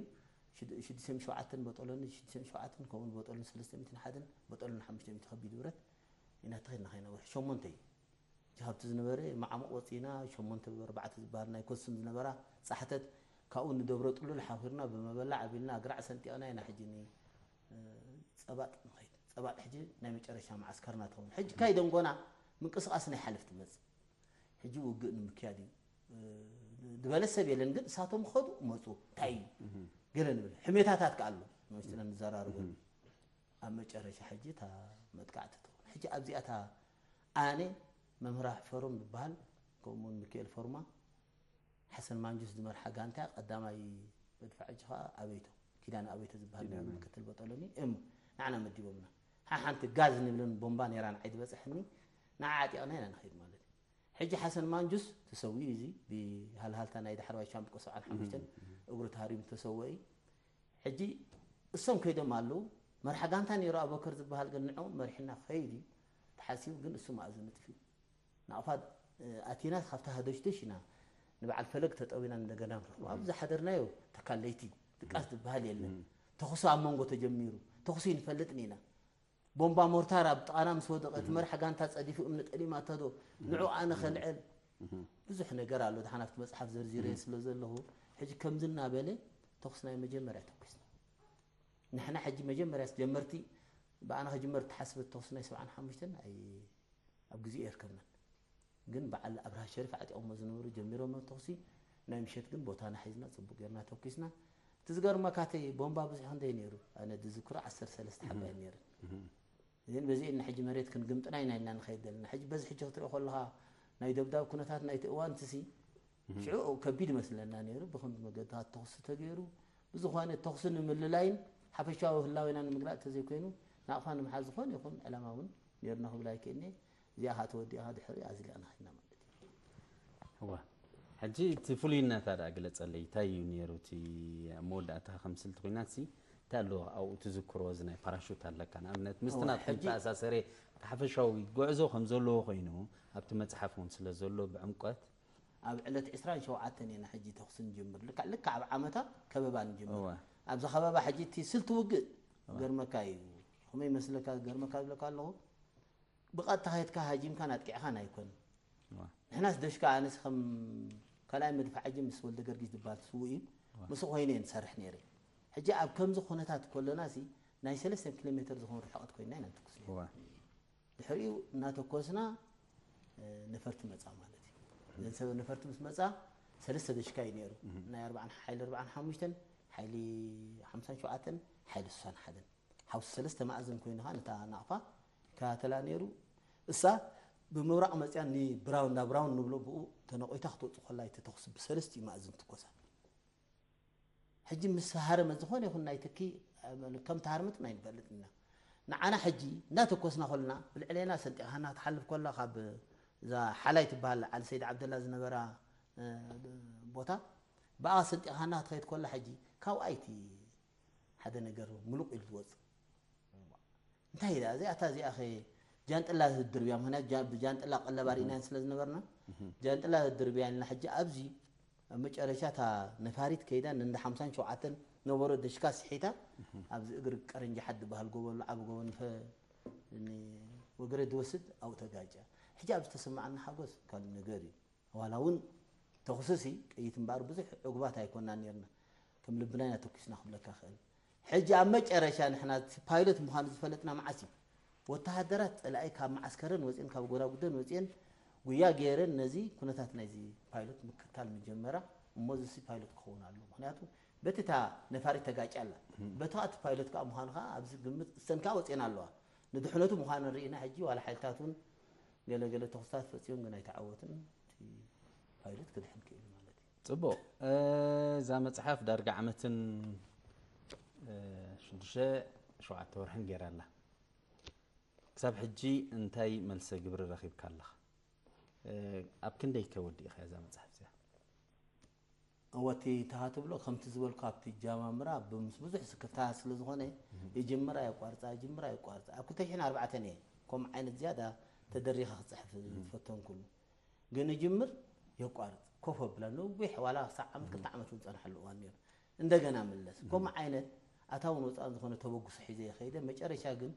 ሽዱሽተ ሸውዓተን በጠሎኒ ሽዱሽተ ሸውዓተን ከምኡን በጠሎኒ ሰለስተ ሚእትን ሓደን በጠሎኒ ሓሙሽተ ሚእቲ ከቢድ ብረት ኢና ተኸድና ከይነውሕ ሸሞንተ እዩ እቲ ካብቲ ዝነበረ ማዕሙቕ ወፂና ሸሞንተ ብኣርባዕተ ዝበሃል ናይ ኮስም ዝነበራ ፃሕተት ካብኡ ንደብረ ጥሉል ሓኺርና ብመበላ ዓቢልና ኣግራዕ ሰንጢቕና ኢና ሕጂ ጸባጥ ንኸይድ ጸባጥ ሕጂ ናይ መጨረሻ መዓስከርና ትኸውን ሕጂ ካይ ደንጎና ምንቅስቃስ ናይ ሓለፍቲ መጽእ ሕጂ ውግእ ንምክያድ እዩ ዝበለ ሰብ የለን ግን እሳቶም ኸዱ መፁ እንታይ እዩ ገለ ንብል ሕሜታታት ከኣሎ መስትለን ንዘራርቡ ኣብ መጨረሻ ሕጂ እታ መጥቃዕቲ ትኸውን ሕጂ ኣብዚኣታ ኣነ መምህር ኣሕፈሮም ዝበሃል ከምኡውን ሚካኤል ፎርማ ሓሰን ማንጁስ ዝመርሓ ጋንታ ቀዳማይ መድፋዕ ሕጂ ከዓ ኣበይቶ ኪዳን ኣበይቶ ዝበሃል ምክትል በጠሎኒ እሞ ንዓና መዲቦምና ሓሓንቲ ጋዝ ንብለን ቦምባ ነይራ ንዓይ ዝበፅሐኒ ንዓ ዓጢቕና ኢና ንኸይድ ማለት እዩ ሕጂ ሓሰን ማንጁስ ተሰዊኡ እዚ ብሃልሃልታ ናይ ዳሕረዋይ ሻምብቆ ሰብዓን ሓሙሽተን እግሩ ተሃሪሙ ተሰወ እዩ ሕጂ እሶም ከይዶም ኣለዉ መርሓ ጋንታ ነይሩ ኣበከር ዝበሃል ግን ንዕኡ መሪሕና ከይድ እዩ ተሓሲቡ ግን እሱ መኣዙ ንጥፊ እዩ ናቕፋ ኣቲና ካብቲ ሃዶሽዶሽ ኢና ንበዓል ፈለግ ተጠዊና እንደገና ንረኽቦ ኣብ ዝሓደርናዮ ተካል ለይቲ ድቃስ ዝበሃል የለን ተኹሲ ኣብ መንጎ ተጀሚሩ ተኹሲ ንፈልጥን ኢና ቦምባ ሞርታር ኣብ ጥቓና ምስ ወደቐ እቲ መርሒ ጋንታ ጸዲፉ እምኒ ጠሊማቶ ዶ ንዑ ኣነ ከልዕል ብዙሕ ነገር ኣሎ ድሓን ኣብቲ መጽሓፍ ዘርዚረ ስለ ዘለኹ ሕጂ ከምዚ እናበለ ተኹስ ናይ መጀመርያ ተኩስና ንሕና ሕጂ መጀመርያ ጀመርቲ ብኣና ክጅመር ተሓስበት ተኹስ ናይ ሰብዓን ሓሙሽተን ኣብ ግዜ የርከብናን ግን በዓል ኣብርሃ ሸሪፍ ዓጢቖሞ ዝነበሩ ጀሚሮሞ ተኹሲ ናይ ምሸት ግን ቦታና ሒዝና ጽቡቅ ጌርና ተኩስና እቲ ዝገርመካ እቲ ቦምባ ብዙሕ ክንደይ ነይሩ ኣነ ዝዝክሮ ዓሰርተ ሰለስተ ሓባ እዩ ነይረን ግን በዚኤን ሕጂ መሬት ክንግምጥና ኢና ኢልና ንኸይድ ዘለና ሕጂ በዚ ሕጂ ክትሪኦ ከለኻ ናይ ደብዳብ ኩነታት ናይቲ እዋን ትሲ ሽዑ ከቢድ መስለና ነይሩ ብኸምዚ መገድታት ተኹሲ ተገይሩ ብዝኾነ ተኹሲ ንምልላይን ሓፈሻዊ ህላዌና ንምግላእ ተዘይኮይኑ ናቕፋ ንምሓዝ ዝኾነ ይኹን ዕላማ እውን ነይርና ክብል ኣይክእልኒ እዚኣ ከዓ ተወዲእኻ ድሕሪ ኣዝሊቕና ኸድና ማለት እዩ እወ ሕጂ እቲ ፍሉይነታ ደኣ ግለጸለይ፣ እንታይ እዩ ነይሩ እቲ ኣብ መወዳእታ ከም ስልቲ ኲናት ሲ እንታይ ኣሎ ኣብኡ ትዝክሮ? እዚ ናይ ፓራሹት ኣለካ ንኣብነት ምስቲ እወ፣ ናትኩም ሕጂ ተኣሳሰረ ሓፈሻዊ ጉዕዞ ከም ዘለዎ ኮይኑ ኣብቲ መጽሓፍ እውን ስለ ዘሎ ብዕምቆት ኣብ ዕለት ዕስራን ሸውዓተን ኢና ሕጂ ተኹሲ ንጅምር። ልክዕ ልክዕ ኣብ ዓመታ ከበባ ንጅምር። እወ። ኣብዚ ከበባ ሕጂ እቲ ስልቲ ውግእ ገርመካ እዩ። ከመይ ይመስለካ? ገርመካ ዝብለካ ኣለኹ፣ ብቐጥታ ከይድካ ሃጂምካን ኣጥቂዕካን ኣይኮነን። እወ። ንሕናስ ደሽካ ኣነስ ከም ካልኣይ መድፍዓጂ ምስ ወልደ ገርጊስ ዝበሃል ስዉእ እዩ። ምስኡ ኮይነ እየ ንሰርሕ ነይረ። ሕጂ ኣብ ከምዚ ኩነታት ከለና ሲ ናይ ሰለስተ ኪሎ ሜትር ዝኾን ርሕቐት ኮይና ኢና ንትኩስ ነይርና። እወ። ድሕሪኡ እናተኮስና እ፣ ነፈርቲ መፃ ማለት እዩ። እዘን ሰብ ነፈርቲ ምስ መፃ ሰለስተ ደሽካ እዩ ነይሩ። ናይ ኣርባዓን ሓይሊ ኣርባዓን ሓሙሽተን ሓይሊ ሓምሳን ሸውዓተን ሓይሊ ስሳን ሓደን ሓውሲ ሰለስተ መኣዝን ኮይኑ ከዓ ነታ ናቕፋ ይከታተላ ነይሩ። እሳ ብምብራቕ መፅያ ንብራውን እንዳ ብራውን ንብሎ ብኡ ተነቆይታ ክትወፁ ከላ እቲ ተኹሲ ብሰለስቲኡ መኣዝን ትኮሳ። ሕጂ ምስ ሃረመ ዝኾነ ይኹን ናይ ትኪ ከም ተሃርመት ኣይንፈልጥ ኢና። ንዓና ሕጂ እናተኮስና ከለና ብልዕሌና ሰንጢቕሃና ክትሓልፍ ከላ ካብ እዛ ሓላይ ትበሃል ዓሊ ሰይድ ዓብደላ ዝነበራ እ፣ ቦታ ብኣ ሰንጢቕሃና ክትኸይድ ከላ ሕጂ ካብኣ እቲ ሓደ ነገር ምሉቕ ኢሉ ዝወፅእ እንታይ ኢላ እዚኣ እታ እዚኣ ኸ ጃንጥላ ዝድርብያ ምክንያት ጃ- ብጃንጥላ ቀለብ ኣርኢናን ስለ ዝነበርና ጃንጥላ ዝድርብያ ኢልና ሕጂ ኣብዚ ኣብ መጨረሻ እታ ነፋሪት ከይዳ ንንዳ ሓምሳን ሸውዓተን ነበሮ ደሽካ ስሒታ ኣብዚ እግሪ ቀረንጃሓት ዝበሃል ጎቦ ኣሎ ዓቢ ጎቦ ንፈ ን- ወገረ ዝወስድ ኣብኡ ተጋጫ ሕጂ ኣብዚ ተሰማዓና ሓጎስ ካልእ ነገር እዩ ዋላ እውን ተኹስሲ ቀይት እምበኣር ብዙሕ ዕጉባት ኣይኮናን ነርና ከም ልብና ኢና ተኩስና ክብለካ ክእል ሕጂ ኣብ መጨረሻ ንሕና እቲ ፓይሎት ምዃኑ ዝፈለጥና መዓስ እዩ ወተሃደራት ፀላኢ ካብ መዓስከረን ወፅኤን ካብ ጎዳጉደን ወፅኤን ጉያ ገይረን ነዚ ኩነታት ናይዚ ፓይሎት ምክታል ምጀመራ እሞ ዝሲ ፓይሎት ክኸውን ኣሎ ምክንያቱ በቲ እታ ነፋሪት ተጋጭ ኣላ በቲ እቲ ፓይሎት ከዓ ምዃኑ ከዓ ኣብዚ ግምት እስተን ከዓ ወፅኤን ኣለዋ ንድሕነቱ ምዃኑ ርኢና ሕጂ ዋላ ሓይልታት እውን ገለገለ ተኹስታት ፈፂሞም ግን ኣይተዓወትን እቲ ፓይሎት ክድሕን ክእል ማለት እዩ ጽቡቕ እዛ መጽሓፍ ዳርጋ ዓመትን ሽዱሽተ ሸውዓተ ወርሕን ገይራ ኣላ ክሳብ ሕጂ እንታይ መልሰ ግብሪ ረኺብካ ኣለኻ ኣብ ክንደይ ከ ወዲእኻ እዛ መጽሓፍ እዚኣ እወ እቲ ተኻ ትብሎ ከምቲ ዝበልኩ ኣብቲ ጃማምራ ብምስ ብዙሕ ስክፍታ ስለ ዝኾነ ይጅምራ የቋርፃ ይጅምራ የቋርፃ ኣብ ክልተ ሽሕን ኣርባዕተን እየ ከምኡ ዓይነት ዝያዳ ተደሪኻ ክፅሕፍ ዝፈተንኩሉ ግን ይጅምር የቋርፅ ኮፍ ኣብላ ነዊሕ ዋላ ክሳዕ ዓመት ክልተ ዓመት እውን ፀንሐሉ እዋን ነይሩ እንደገና ምለስ ከምኡ ዓይነት ኣታውን ወፃእን ዝኾነ ተበግሶ ሒዘ ይኸይደ መጨረሻ ግን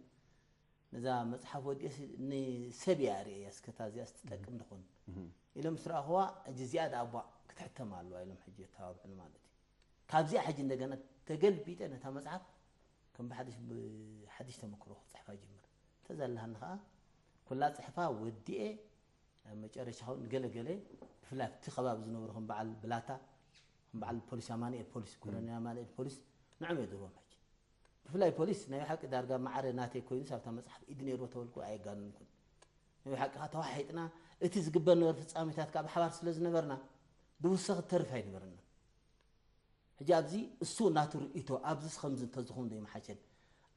ነዛ መፅሓፍ ወዲኤ ንሰብ እያ ርእየ እስከታ እዚኣ ትጠቅም ድኾን ኢሎም ምስ ረኣኽዋ ሕጂ እዚኣ ደኣ ቧ ክትሕተም ኣለዋ ኢሎም ሕጂ የተባብዑኒ ማለት እዩ ካብዚኣ ሕጂ እንደገና ተገልቢጠ ነታ መፅሓፍ ከም ብሓድሽ ብሓድሽ ተመክሮ ክፅሕፋ ይጅምር ተዘላሃኒ ከዓ ኩላ ፅሕፋ ወዲኤ ኣብ መጨረሻ ውን ገለገለ ብፍላይ ኣብቲ ከባቢ ዝነብሩ ከም በዓል ብላታ ከም በዓል ፖሊስ ኣማኑኤል ፖሊስ ኮሎኔል ኣማኑኤል ፖሊስ ንዕም የድርቦም ሕጂ ብፍላይ ፖሊስ ናይ ሓቂ ዳርጋ ማዕረ ናተይ ኮይኑስ ኣብታ መፅሓፍ ኢድ ነይርዎ ተበልኩ ኣየጋንንኩን ናይ ሓቂ ከዓ ተዋሒጥና እቲ ዝግበር ነበር ፍፃሜታት ከዓ ብሓባር ስለ ዝነበርና ብውሰኽ ተርፍ ኣይነበረና ሕጂ ኣብዚ እሱ ናቱ ርእቶ ኣብዚስ ከምዚ እንተዝኾን ዶ ይመሓሸን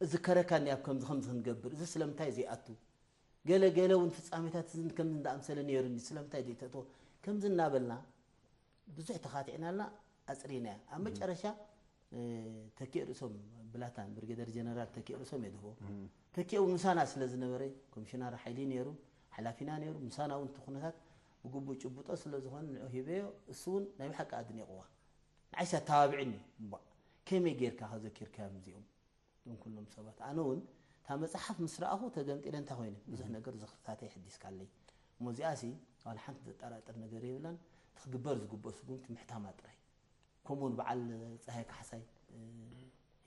እዚ ከረካኒ ኣብ ከምዚ ከምዚ ክንገብር እዚ ስለምንታይ ዘይኣቱ ገለ ገለ እውን ፍፃሜታት እዝን ከምዚ እንዳኣምሰለ ነይሩኒ ስለምንታይ ዘይተእትዎ ከምዚ እናበልና ብዙሕ ተኻቲዕናልና ኣፅሪናያ ኣብ መጨረሻ ተኪእ ርእሶም ብላታን ብሪጌደር ጀነራል ተኪእ ርእሶም የድህቦ ተኪእ እውን ምሳና ስለ ዝነበረ ኮሚሽነር ሓይሊ ነይሩ ሓላፊና ነይሩ ምሳና እውን እቲ ኩነታት ብግቡእ ጭብጦ ስለ ዝኾነ ንዑ ሂበዮ እሱ እውን ናይ ብሓቂ ኣድኒቕዋ ንዓይሲ ኣተባብዕኒ እምቧእ ከመይ ጌርካ ከዘኪርካዮም እዚኦም እዞም ኩሎም ሰባት ኣነ እውን እታ መፅሓፍ ምስ ረኣኹ ተገምጢለ እንታይ ኮይነ ብዙሕ ነገር ዝኽርታተይ ሕዲስካለይ እሞ እዚኣሲ ዋላ ሓንቲ ዘጠራጥር ነገር የብላን እቲ ክግበር ዝግብኦ ስጉምቲ ምሕታማ ጥራይ ከምኡውን በዓል ፀሃይ ካሕሳይ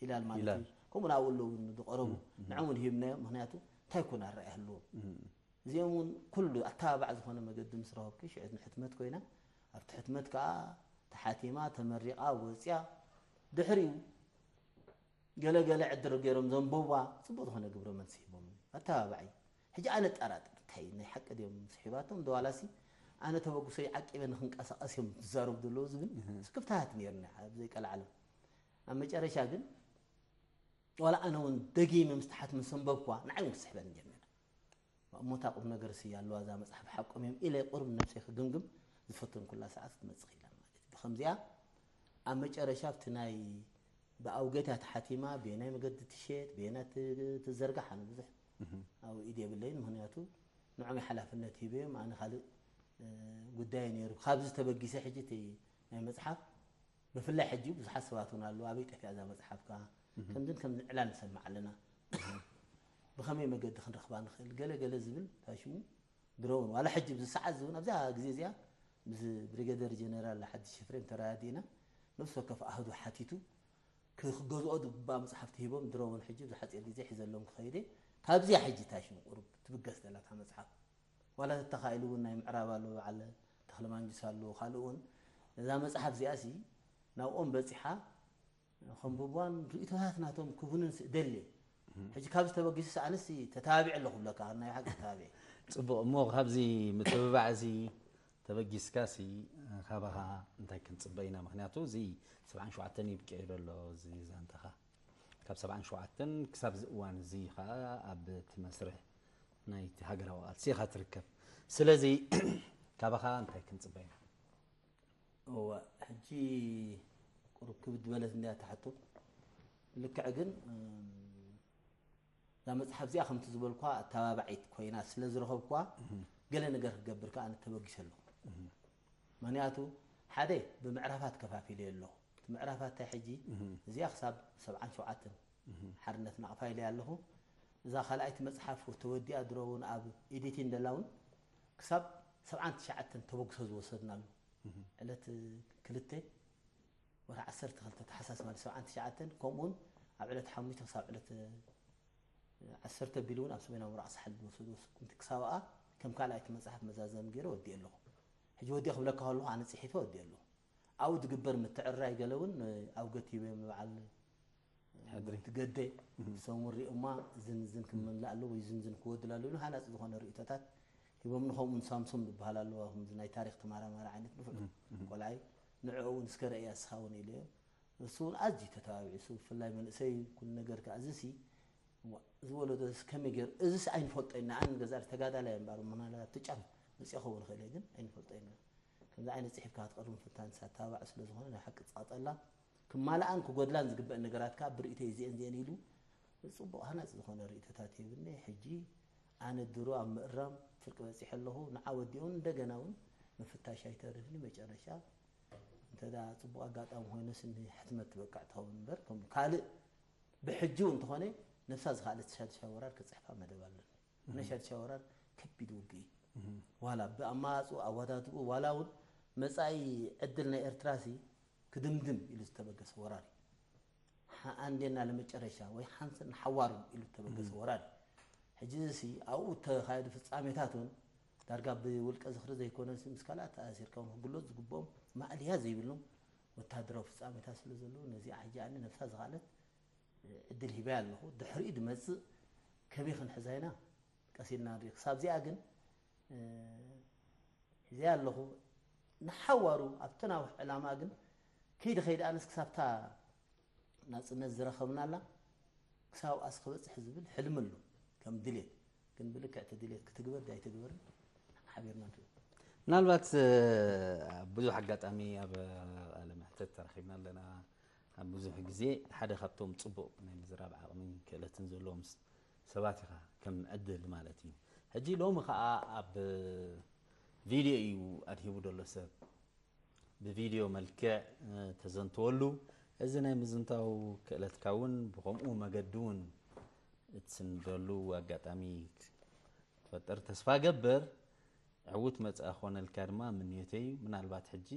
ሂላል ማለት እዩ ከምኡ ንኣብኡ ኣለዉ ዝቐረቡ ንዕም እውን ሂብናዮም ምክንያቱ እንታይ ኮን ኣረኣያ ህልዎም እዚኦም እውን ኩሉ ኣተባባዕ ዝኾነ መገዲ ምስ ረኸብኩ ሽዑ ንሕትመት ኮይና ኣብቲ ሕትመት ከዓ ተሓቲማ ተመሪቓ ወፅያ ድሕሪኡ ገለ ገለ ዕድር ገይሮም ዘንበብዋ ፅቡቅ ዝኾነ ግብረ መልሲ ሂቦም ኣተባባዒ ሕጂ ኣነ ጠራጥር እንታይ ናይ ሓቂ ድዮም ስሒባቶም ደዋላሲ ኣነ ተበግሶ ዓቂበ ንክንቀሳቀስ እዮም ዝዛረቡ ዘለዉ ዝብል ስክፍታት ነይርና ኣብ ዘይቀልዓለም ኣብ መጨረሻ ግን ዋላ ኣነ እውን ደጊመ ምስ ተሓት ምስ ኣንበብኩዋ ንዓይ እውን ክስሕበኒ ጀሚራ እሞ እታ ቁም ነገር ሲ ኣለዋ እዛ መፅሓፍ ሓቆም እዮም ኢለ ቁሩብ ነብሰይ ክግምግም ዝፈተንኩላ ሰዓት ክትመጽእ ክኢላ ማለት እዩ። ብኸምዚኣ ኣብ መጨረሻ ኣብቲ ናይ ብኣውገት እያ ተሓቲማ፣ ብየናይ መገዲ ትሸየጥ፣ ብየናይ ት-፣ ትዘርጋሕ፣ ኣነ ብዙሕ ኣብኡ ኢድ የብለይን። ምኽንያቱ ንዖም ሓላፍነት ሂበዮም፣ ኣነ ካልእ፣ እ፣ ጉዳይ ነይሩ። ካብዚ ተበጊሰ ሕጂ እቲ ናይ መጽሓፍ፣ ብፍላይ ሕጂ ብዙሓት ሰባት እውን ኣለዉ፣ ኣበይ ጠፊኣ እዛ መጽሓፍካ? ከምዝን ከምዝን ዕላል ንሰምዕ ኣለና። ብኸመይ መገዲ ክንረኽባ ንኽእል? ገለ ገለ ዝብል ታሽሙ ድሮ እውን፣ ዋላ ሕጂ ኣብዚ ሰዓት እዚ እውን፣ ኣብዛ ግዜ እዚኣ ምስ ብሪገደር ጀነራል ሓድሽ ኤፍሬም ተረዳዲእና፣ ነፍሲ ወከፍ ኣሃዱ ሓቲቱ፣ ክ-፣ ክገዝኦ ዝግባእ መጽሓፍቲ ሂቦም፣ ድሮ እውን ሕጂ ኣብዚ ሓጺር ግዜ ሒዘሎም ክኸይድ እየ። ካብዚኣ ሕጂ ታሽሙ ቁሩብ ትብገስ ዘላ እታ መጽሓፍ። ዋላ ተተኻኢሉ እውን ናይ ምዕራብ ኣሎ፣ በዓል ተኽለማንጁስ ኣሎ፣ ካልእ እውን ነዛ መጽሓፍ እዚኣሲ ናብኦም በጺሓ ከንብቧን ርእይቶታት ናቶም ክቡንን ስ-፣ ደልየ። ሕጂ ካብዚ ተበጊሱ ኣነሲ ተታባቢዐ ኣለኹ ብለካ፣ ናይ ሓቂ ተታባቢዐ። ጽቡቕ፣ እሞ ካብዚ ምትብባዕ እዚ ተበጊስካሲ ካባኻ እንታይ ክንጽበ ኢና? ምኽንያቱ እዚ ሰብዓን ሸውዓተን ይብቅዕ ዘሎ እዚ ዛንታኻ። ካብ ሰብዓን ሸውዓተን ክሳብ እዚ እዋን እዚ ኸኣ ኣብ እቲ መስርሕ ናይቲ ሃገራዊ ቃልሲ ኢኻ ትርከብ። ስለዚ ካባኻ እንታይ ክንጽበ ኢና? እወ፣ ሕጂ ቁሩብ ክብድ ዝበለት እንድያ እታ ሕቶ። ልክዕ ግን፣ እም፣ እዛ መጽሓፍ እዚኣ ከምቲ ዝበልኳ ኣተባባዒት ኮይና ስለ ዝረኸብኳ፣ ገለ ነገር ክገብር ከኣ ኣነ ተበጊሰ ኣለኹ። ምኽንያቱ ሓደ ብምዕራፋት ከፋፊለዮ ኣለኹ። እቲ ምዕራፋት እንታይ ሕጂ፣ እዚኣ ክሳብ ሰብዓን ሸውዓተን ሓርነት ናቕፋ ኢለያ ኣለኹ። እዛ ካልኣይቲ መጽሓፍ ተወዲኣ ድሮ እውን ኣብ ኤዲቲን ደላ እውን ክሳብ ሰብዓን ትሽዓተን ተበግሶ ዝወሰድናሉ። ዕለት ክልተ ወርሒ ዓሰርተ ክልተ ታሕሳስ ማለት ሰብዓን ትሽዓተን፣ ከምኡውን ኣብ ዕለት ሓሙሽተ ክሳብ ዕለት ዓሰርተ ኣቢሉ እውን ኣብ ሰሜናዊ ምብራቕ ሳሕል ዝወሰድዎ ስጉምቲ ክሳብኣ ከም ካልኣይቲ መጽሓፍ መዛዘሚ ገይረ ወዲኤ ኣለኹ። ሕጂ ወዲኤ ክብለካ ከለኹ ኣነ ጽሒፈ ወዲኤ ኣለኹ። ኣብኡ ዝግበር ምትዕርራይ ገለ እውን ኣብ ገቲበ ምብዓል ሕድሪ። ትገደ። እም። ሰሙን ሪኦማ ዝን ዝን ክመላ ኣለዎ ወይ ዝን ዝን ክወድል ኣለዎ ኢሉ ሃናጺ ዝኾነ ርእይቶታት ሂቦምኒ። ከምኡ እውን ሳምሶም ዝበሃል ኣለዎ፣ ከምዚ ናይ ታሪኽ ተመራማሪ ዓይነት ንፉዕ እም፣ እም። ቆልዓይ፣ ንዕኡ እውን እስከ ረእያ እስኻ እውን ኢለዮ። እሱ እውን ኣዝዩ ተተባቢዑ፣ እሱ ብፍላይ መንእሰይ ኩሉ ነገር ከኣ እዚሲ፣ እዋ፣ እዚ ወለዶ እዚ ከመይ ገይሩ፣ እዚስ ኣይንፈልጦ ኢና፣ ኣነ ገዛ ተጋዳላይ እምበኣር፣ ምናልባት ኣብቲ ጫፍ መጽእ ክኸውን ይኽእል እየ፣ ግን ኣይንፈልጦ ኢና። ከምዚ ዓይነት ጽሒፍካ ክትቀርብ ምፍታንስ ኣተባባዒ ስለ ዝኾነ፣ ናይ ሓቂ ጸቕጠላ፣ ክማልኣን ክጎድላን ዝግበአን ነገራት ከኣ ብርእይተይ እዚኤን እዚኤን ኢሉ ጽቡቕ ሃናጺ ዝኾነ ርእይቶታት ይህብኒ። ሕጂ ኣነ ድሮ ኣብ ምእራም ፍርቂ በጺሐ ኣለኹ። ንዓ ወዲኡ እንደገና እውን ምፍታሽ ኣይተርፍኒ። መጨረሻ እንተ ደኣ ጽቡቕ ኣጋጣሚ ኮይኑስ ንሕትመት ትበቅዕ ትኸውን እምበር፣ ከም ካልእ ብሕጂ እውን እንተኾነ ነብሳ ዝኸኣለት ሻድሻይ ወራር ክጽሕፋ መደብ ኣለኒ። ናይ ሻድሻይ ወራር ከቢድ ውግእ እዩ። ዋላ ብኣማራጹ ኣወዳድኡ፣ ዋላ እውን መጻኢ ዕድል ናይ ኤርትራሲ ክድምድም ኢሉ ዝተበገሰ ወራር እዩ። ሓ-፣ ኣንዴና ለመጨረሻ ወይ ሓንሰን ሓዋሩ ኢሉ ዝተበገሰ ወራር እዩ። ሕጂ እዚ ኣብኡ እተኻየዱ ፍጻሜታት እውን ዳርጋ ብውልቀ ዝኽሪ ዘይኮነስ ምስ ካልኣት ተኣሲርካ እውን ክግለጹ ዝግብኦም ማእለያ ዘይብሎም ወታደራዊ ፍጻሜታት ስለ ዘለዉ ነዚኣ ሕጂ ኣነ ነብሳ ዝኸኣለት ዕድል ሂበያ ኣለኹ። ድሕሪኡ ዝመጽእ ከመይ ክንሕዛ ኢና ቀስ ኢልና ንርኢ። ክሳብ እዚኣ ግን፣ እ፣ ሒዘያ ኣለኹ። ንሓዋሩ ኣብቲ ናውሕ ዕላማ ግን ከይዲ ከይዲ ኣነስ ክሳብታ ናጽነት ዝረኸብናላ ክሳብ ኣብኣስ ክበጽሕ ዝብል ሕልሚ ኣሎ። ከም ድሌት ግን ብልክዕ እቲ ድሌት ክትግበር ዳይትግበርን ሓቢርና ንሪኦ። ምናልባት፣ እ፣ ኣብ ብዙሕ ኣጋጣሚ ኣብ ቃለ መሕተት ተራኺብና ኣለና። ኣብ ብዙሕ ግዜ ሓደ ካብቶም ጽቡቕ ናይ ምዝራብ ዓቕምን ክእለትን ዘለዎም ስ-፣ ሰባት ኢኻ፣ ከም ዕድል ማለት እዩ። ሕጂ ሎሚ ኸኣ ኣብ ቪድዮ እዩ ኣድሂቡ ዘሎ ሰብ። ብቪድዮ መልክዕ፣ እ፣ ተዘንተወሉ። እዚ ናይ ምዝንታው ክእለትካ እውን ብኸምኡ መገዲ እውን እትስንደሉ ኣጋጣሚ ክትፈጥር ተስፋ እገብር። ዕዉት መጻኢ ክኾነልካ ድማ ምንዮተይ እዩ። ምናልባት ሕጂ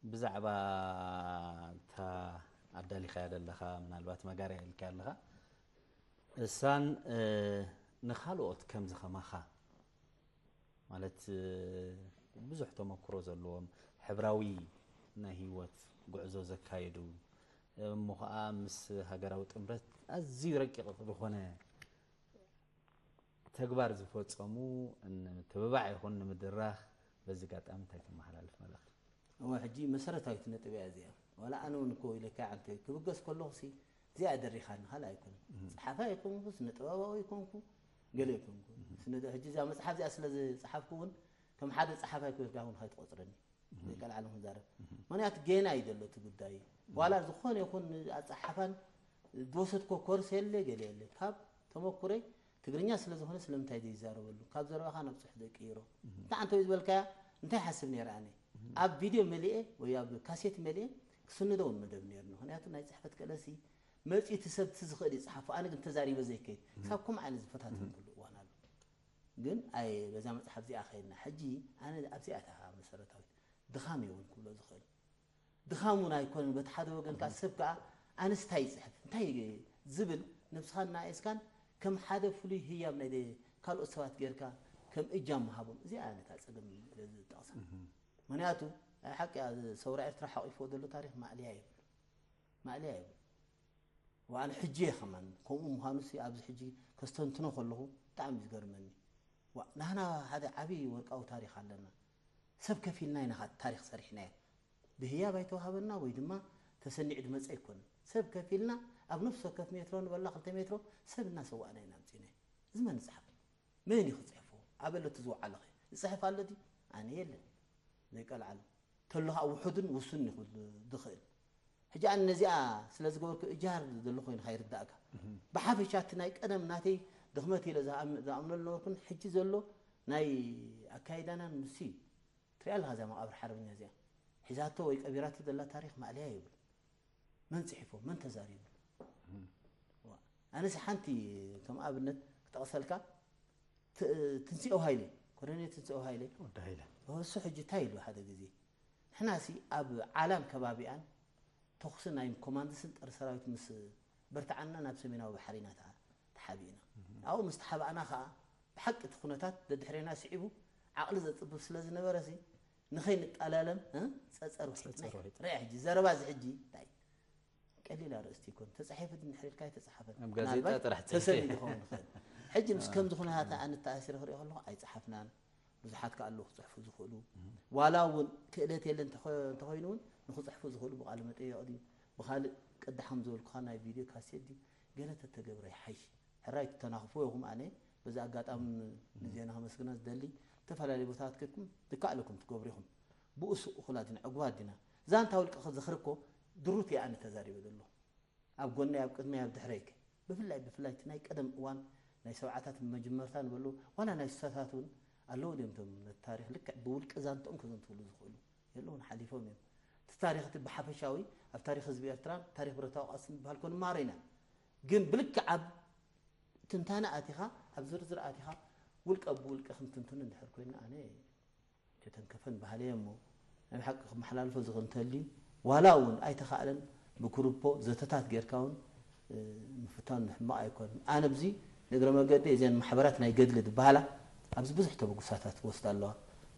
ብዛዕባ እታ ኣዳሊኻያ ዘለኻ፣ ምናልባት መጋርያ ኢልካያ ኣለኻ፣ እሳን፣ እ፣ ንኻልኦት ከምዚ ከማኻ ማለት፣ እ፣ ብዙሕ ተመክሮ ዘለዎም፣ ሕብራዊ ናይ ህይወት ጉዕዞ ዘካየዱ፣ እሞ ኸኣ ምስ ሃገራዊ ጥምረት ኣዝዩ ረቂቕ ዝኾነ ተግባር ዝፈጸሙ ንምትብባዕ ይኹን ንምድራኽ በዚ ኣጋጣሚ እንታይ ተመሓላልፍ መልእኽቲ? እወ፣ ሕጂ መሰረታዊት ነጥብ እያ እዚኣ። ዋላ ኣነ እውን እኮ ኢለካ፣ ኣንተ ክብገስ ከለኹሲ እዚኣ ደሪኻኒ፣ ካልእ ኣይኮነን። እህ። ጸሓፋይ ኣይኮንኩ፣ ስነ ጥበባዊ ኣይኮንኩ፣ ገለ ኣይኮንኩ። እህ። ስነ-፣ ሕጂ እዛ መጽሓፍ እዚኣ ስለ ዝጸሓፍኩ እውን ከም ሓደ ጸሓፋይ ኮይንካ እውን ከይትቆጽረኒ። ዘይቀልዓለም ክንዛረብ። ምክንያቱ ጌና እዩ ዘሎ እቲ ጉዳይ። ዋላ ዝኾነ ይኹን ኣፀሓሕፋን ዝወሰድኮ ኮርስ የለ፣ ገለ የለ። ካብ ተመኩረይ ትግርኛ ስለ ዝኾነ ስለምንታይ ዘይዛረበሉ? ካብ ዘረባኻ ናብ ጽሑፍ ዘይቅይሮ? እንታይ ኣንተ ዝበልካያ እንታይ ሓስብ ነይረ ኣነ? ኣብ ቪድዮ መሊኤ ወይ ኣብ ካሴት መሊኤ ክስንዶ እውን መደብ ነይርኒ። ምክንያቱ ናይ ጽሕፈት ክእለሲ መጺኡ እቲ ሰብ እቲ ዝኽእል ይጽሓፎ። ኣነ ግን ተዛሪበ ዘይከይድ። ክሳብ ከምኡ ዓይነት ዝፈታተንኩሉ እዋን ኣሎ። ግን ኣይ በዛ መጽሓፍ እዚኣ ከይድና። ሕጂ ኣነ ኣብዚኣ እታ መሰረታዊት ድኻም እየ እውን ክብሎ ዝኽእል። ድኻም እውን ኣይኮነን። በቲ ሓደ ወገን ከኣ ሰብ ከኣ ኣነስ እንታይ ይጽሕፍ? እንታይ ዝብል ነብስኻን ንኣየስካን ከም ሓደ ፍሉይ ህያብ ናይ ካልኦት ሰባት ጌርካ ከም እጃም ምሃቦም። እዚኣ ነታ ጸገም ዝጠቕሳ። ምክንያቱ ናይ ሓቂ ኣብ ሰውራ ኤርትራ ሓቂፍዎ ዘሎ ታሪኽ ማእለያ የብሉ። ማእለያ የብሉ። ዋን ሕጂ እየ ከማን ከምኡ ምዃኑሲ ኣብዚ ሕጂ ከስተንትኖ ከለኹ ብጣዕሚ እዩ ዝገርመኒ። ዋ፣ ናህና ሓደ ዓብዪ ወርቃዊ ታሪኽ ኣለና። ሰብ ከፊልና ኢና ኻ ታሪኽ ሰሪሕናዮ። ብህያብ ኣይተዋሃበና ወይ ድማ ተሰኒዑ ዝመጸ ኣይኮነን። ሰብ ከፊልና ኣብ ነፍሲ ወከፍ ሜትሮ ንበላ ክልተ ሜትሮ ሰብ እናሰዋእና ኢና ኣምጺእናዮ። እዚ መን ዝጸሓፎ? መን እዩ ክጽሕፎ? ኣበይ ኣሎ እቲ ዝወዓለ ኸ? ዝጽሕፍ ኣሎ ድዩ? ኣነ የለን። ዘይቀልዓሉ። ተሎ ኸዓ ውሑድን ውሱን እዩ ክብል ዝኽእል። ሕጂ ኣነ ነዚኣ ስለ ዝገበርኩ እጃር ዘሎ ኮይኑ ከይርዳእካ። ብሓፈሻ እቲ ናይ ቀደም ናተይ ድኽመት ኢለ ዝኣም-፣ ዝኣምነሉ ነበርኩን ሕጂ ዘሎ ናይ ኣካይዳናን ምሲ እዩ። ትሪኣ ኣለኻ እዛ መቓብር ሓርበኛ እዚኣ። ሒዛቶ ወይ ቀቢራቶ ዘላ ታሪኽ ማእለያ የብሉ። መን ጽሒፎ? መን ተዛሪቡ? ዋ፣ ኣነስ ሓንቲ ከም ኣብነት ክጠቕሰልካ፣ ት-፣ ትንሲኦ ሃይለ፣ ኮሎኔል ትንሲኦ ሃይለ። ወዲ ሃይለ። እሱ ሕጂ እንታይ ኢሉ ሓደ ግዜ? ንሕናሲ ኣብ ዓላን ከባቢኣን ተኹሲ ናይ ኮማንድስን ጸረ ሰራዊት ምስ በርትዓና ናብ ሰሜናዊ ባሕሪ ኢና ተሓ-፣ ተሓቢእና። ኣብኡ ምስ ተሓባእና ኸኣ ብሓቂ እቲ ኩነታት ደድሕሬና ስዒቡ ዓቕሊ ዘጽብብ ስለ ዝነበረሲ ንኸይንጠላለም፣ እ፣ ጸጸር ውሒጥና። ጸጸር ውሒጥና። ርኣ ሕጂ ዘረባ እዚ ሕጂ እንታይ? ቀሊል ኣርእስቲ ይኮን። ተጻሒፉ ድንሕር ኢልካ ኣይተጻሓፈን። ኣብ ጋዜጣ ምናልባት ጥራሕ ጽሒፉ። ተሰኒዱ ክኸውን ይኽእል። ሕጂ ምስ ከምዚ ኩነታት ኣነ ተኣሲረ ክሪኦ ከለኹ ኣይጸሓፍናን። ብዙሓት ከኣ ኣለዉ ክጽሕፉ ዝኽእሉ። ዋላ እውን ክእለት የለን እንተኾ-፣ እንተኾይኑ እውን ንኽጽሕፉ ዝኽእሉ ብቃለ መጠየቕ ድዩ፣ ብኻልእ ቅዳሕ ከም ዝበልኩኻ ናይ ቪድዮ ካሴት ድዩ፣ ገለ ተተገብረ ይሓይሽ። ሕራይ ትተናኽፉ ኢኹም። ኣነ በዚ ኣጋጣሚ ንዜና ከመስግና ዝደሊ፣ ዝተፈላለዩ ቦታታት ከድኩም ዝከኣለኩም ትገብሩ ኢኹም። ብኡ ሱቕ እኹላት ዲና፣ ዕጉባት ዲና? ዛንታ ውልቀ ክዝኽር እኮ ድሩት እየ ኣነ ተዛሪበ ዘለኹ። ኣብ ጎነይ፣ ኣብ ቅድመይ፣ ኣብ ድሕረይከ? ብፍላይ፣ ብፍላይ እቲ ናይ ቀደም እዋን ናይ ሰብዓታት መጀመርታ ንበሉ፣ ዋላ ናይ ስሳታት እውን ኣለዉ ድዮም እቶም ነቲ ታሪኽ ልክዕ ብውልቂ ዛንትኦም ከዘንትውሉ ዝኽእሉ? የለውን፣ ሓሊፎም እዮም። እቲ ታሪኽ እቲ ብሓፈሻዊ ኣብ ታሪኽ ህዝቢ ኤርትራን ታሪኽ ብረታዊ ቃልስን ዝበሃል እኮ ንመሃሮ ኢና። ግን ብልክዕ ኣብ ትንታነ ኣቲኻ፣ ኣብ ዝርዝር ኣቲኻ፣ ውልቀ ብውልቀ ክንትንትኑ እንድሕር ኮይንና፣ ኣነ ተተንከፈን በሃሊ እየ እሞ፣ ናይ ብሓቂ ክመሓላልፎ ዝኽእል እንተልዩ፣ ዋላ እውን ኣይተኻእለን፣ ብኩርፖ ዘተታት ጌርካ እውን፣ እ፣ ምፍታኑ ሕማቕ ኣይኮነን። ኣነ ብዚ ንእግረ መገዲ እዘን ማሕበራት ናይ ገድሊ ዝበሃላ ኣብዚ ብዙሕ ተበጉሳታት ክወስዳ ኣለዋ።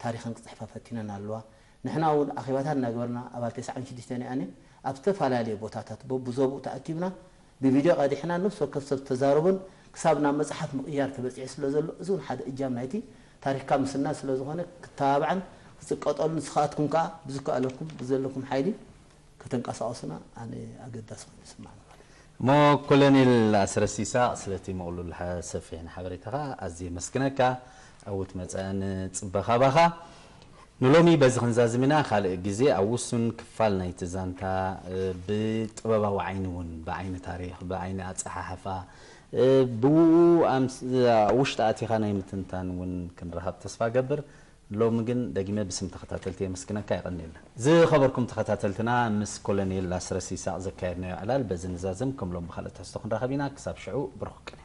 ታሪኸን ክጽሕፋ ፈቲነን ኣለዋ። ንሕና እውን ኣኼባታት እናገበርና፣ ኣባል ተስዓን ሽዱሽተን እየ ኣነ፣ ኣብ ዝተፈላለየ ቦታታት በብዞብኡ ተኣኪብና ብቪድዮ ቀዲሕና ነፍሲ ወከፍ ሰብ ተዛረቦን ክሳብ ናብ መጽሓፍ ምቕያር ተበጺሑ ስለ ዘሎ፣ እዚ እውን ሓደ እጃም ናይቲ ታሪኽካ ምስናድ ስለ ዝኾነ ክተባባዕን ክጽቀጠሉን፣ ንስኻትኩም ከኣ ብዝከኣለኩም ብዘለኩም ሓይሊ ከተንቀሳቕሱና ኣነ ኣገዳሲ ኮይኑ ይስምዓኒ ማለት እዩ። እሞ ኮሎኔል ኣስረስ ይስሐቕ፣ ስለቲ ምቕሉል ሓ-፣ ሰፊሕን ሓበሬታኻ ኣዝየ የመስግነካ። ዕዉት መጻኢ ንጽበ ካባኻ። ንሎሚ በዚ ክንዛዝም ኢና። ካልእ ግዜ ኣብ ውሱን ክፋል ናይቲ ዛንታ፣ እ፣ ብጥበባዊ ዓይኒ እውን፣ ብዓይኒ ታሪኽ፣ ብዓይኒ ኣጸሓሕፋ፣ እ፣ ብኡ ኣምስ-፣ ኣብ ውሽጢ ኣቲኻ ናይ ምትንታን እውን ክንረኸብ ተስፋ ገብር። ሎሚ ግን ደጊመ ብስም ተኸታተልቲ የመስግነካ፣ የቐንየልና። ዝኸበርኩም ተኸታተልትና፣ ምስ ኮሎኔል ኣስረስ ይስሐቕ ዘካየድናዮ ዕላል በዚ ንዛዝም። ከም ሎም ብኻልእ ትሕዝቶ ክንራኸብ ኢና። ክሳብ ሽዑ ብሩኽ ቅነ።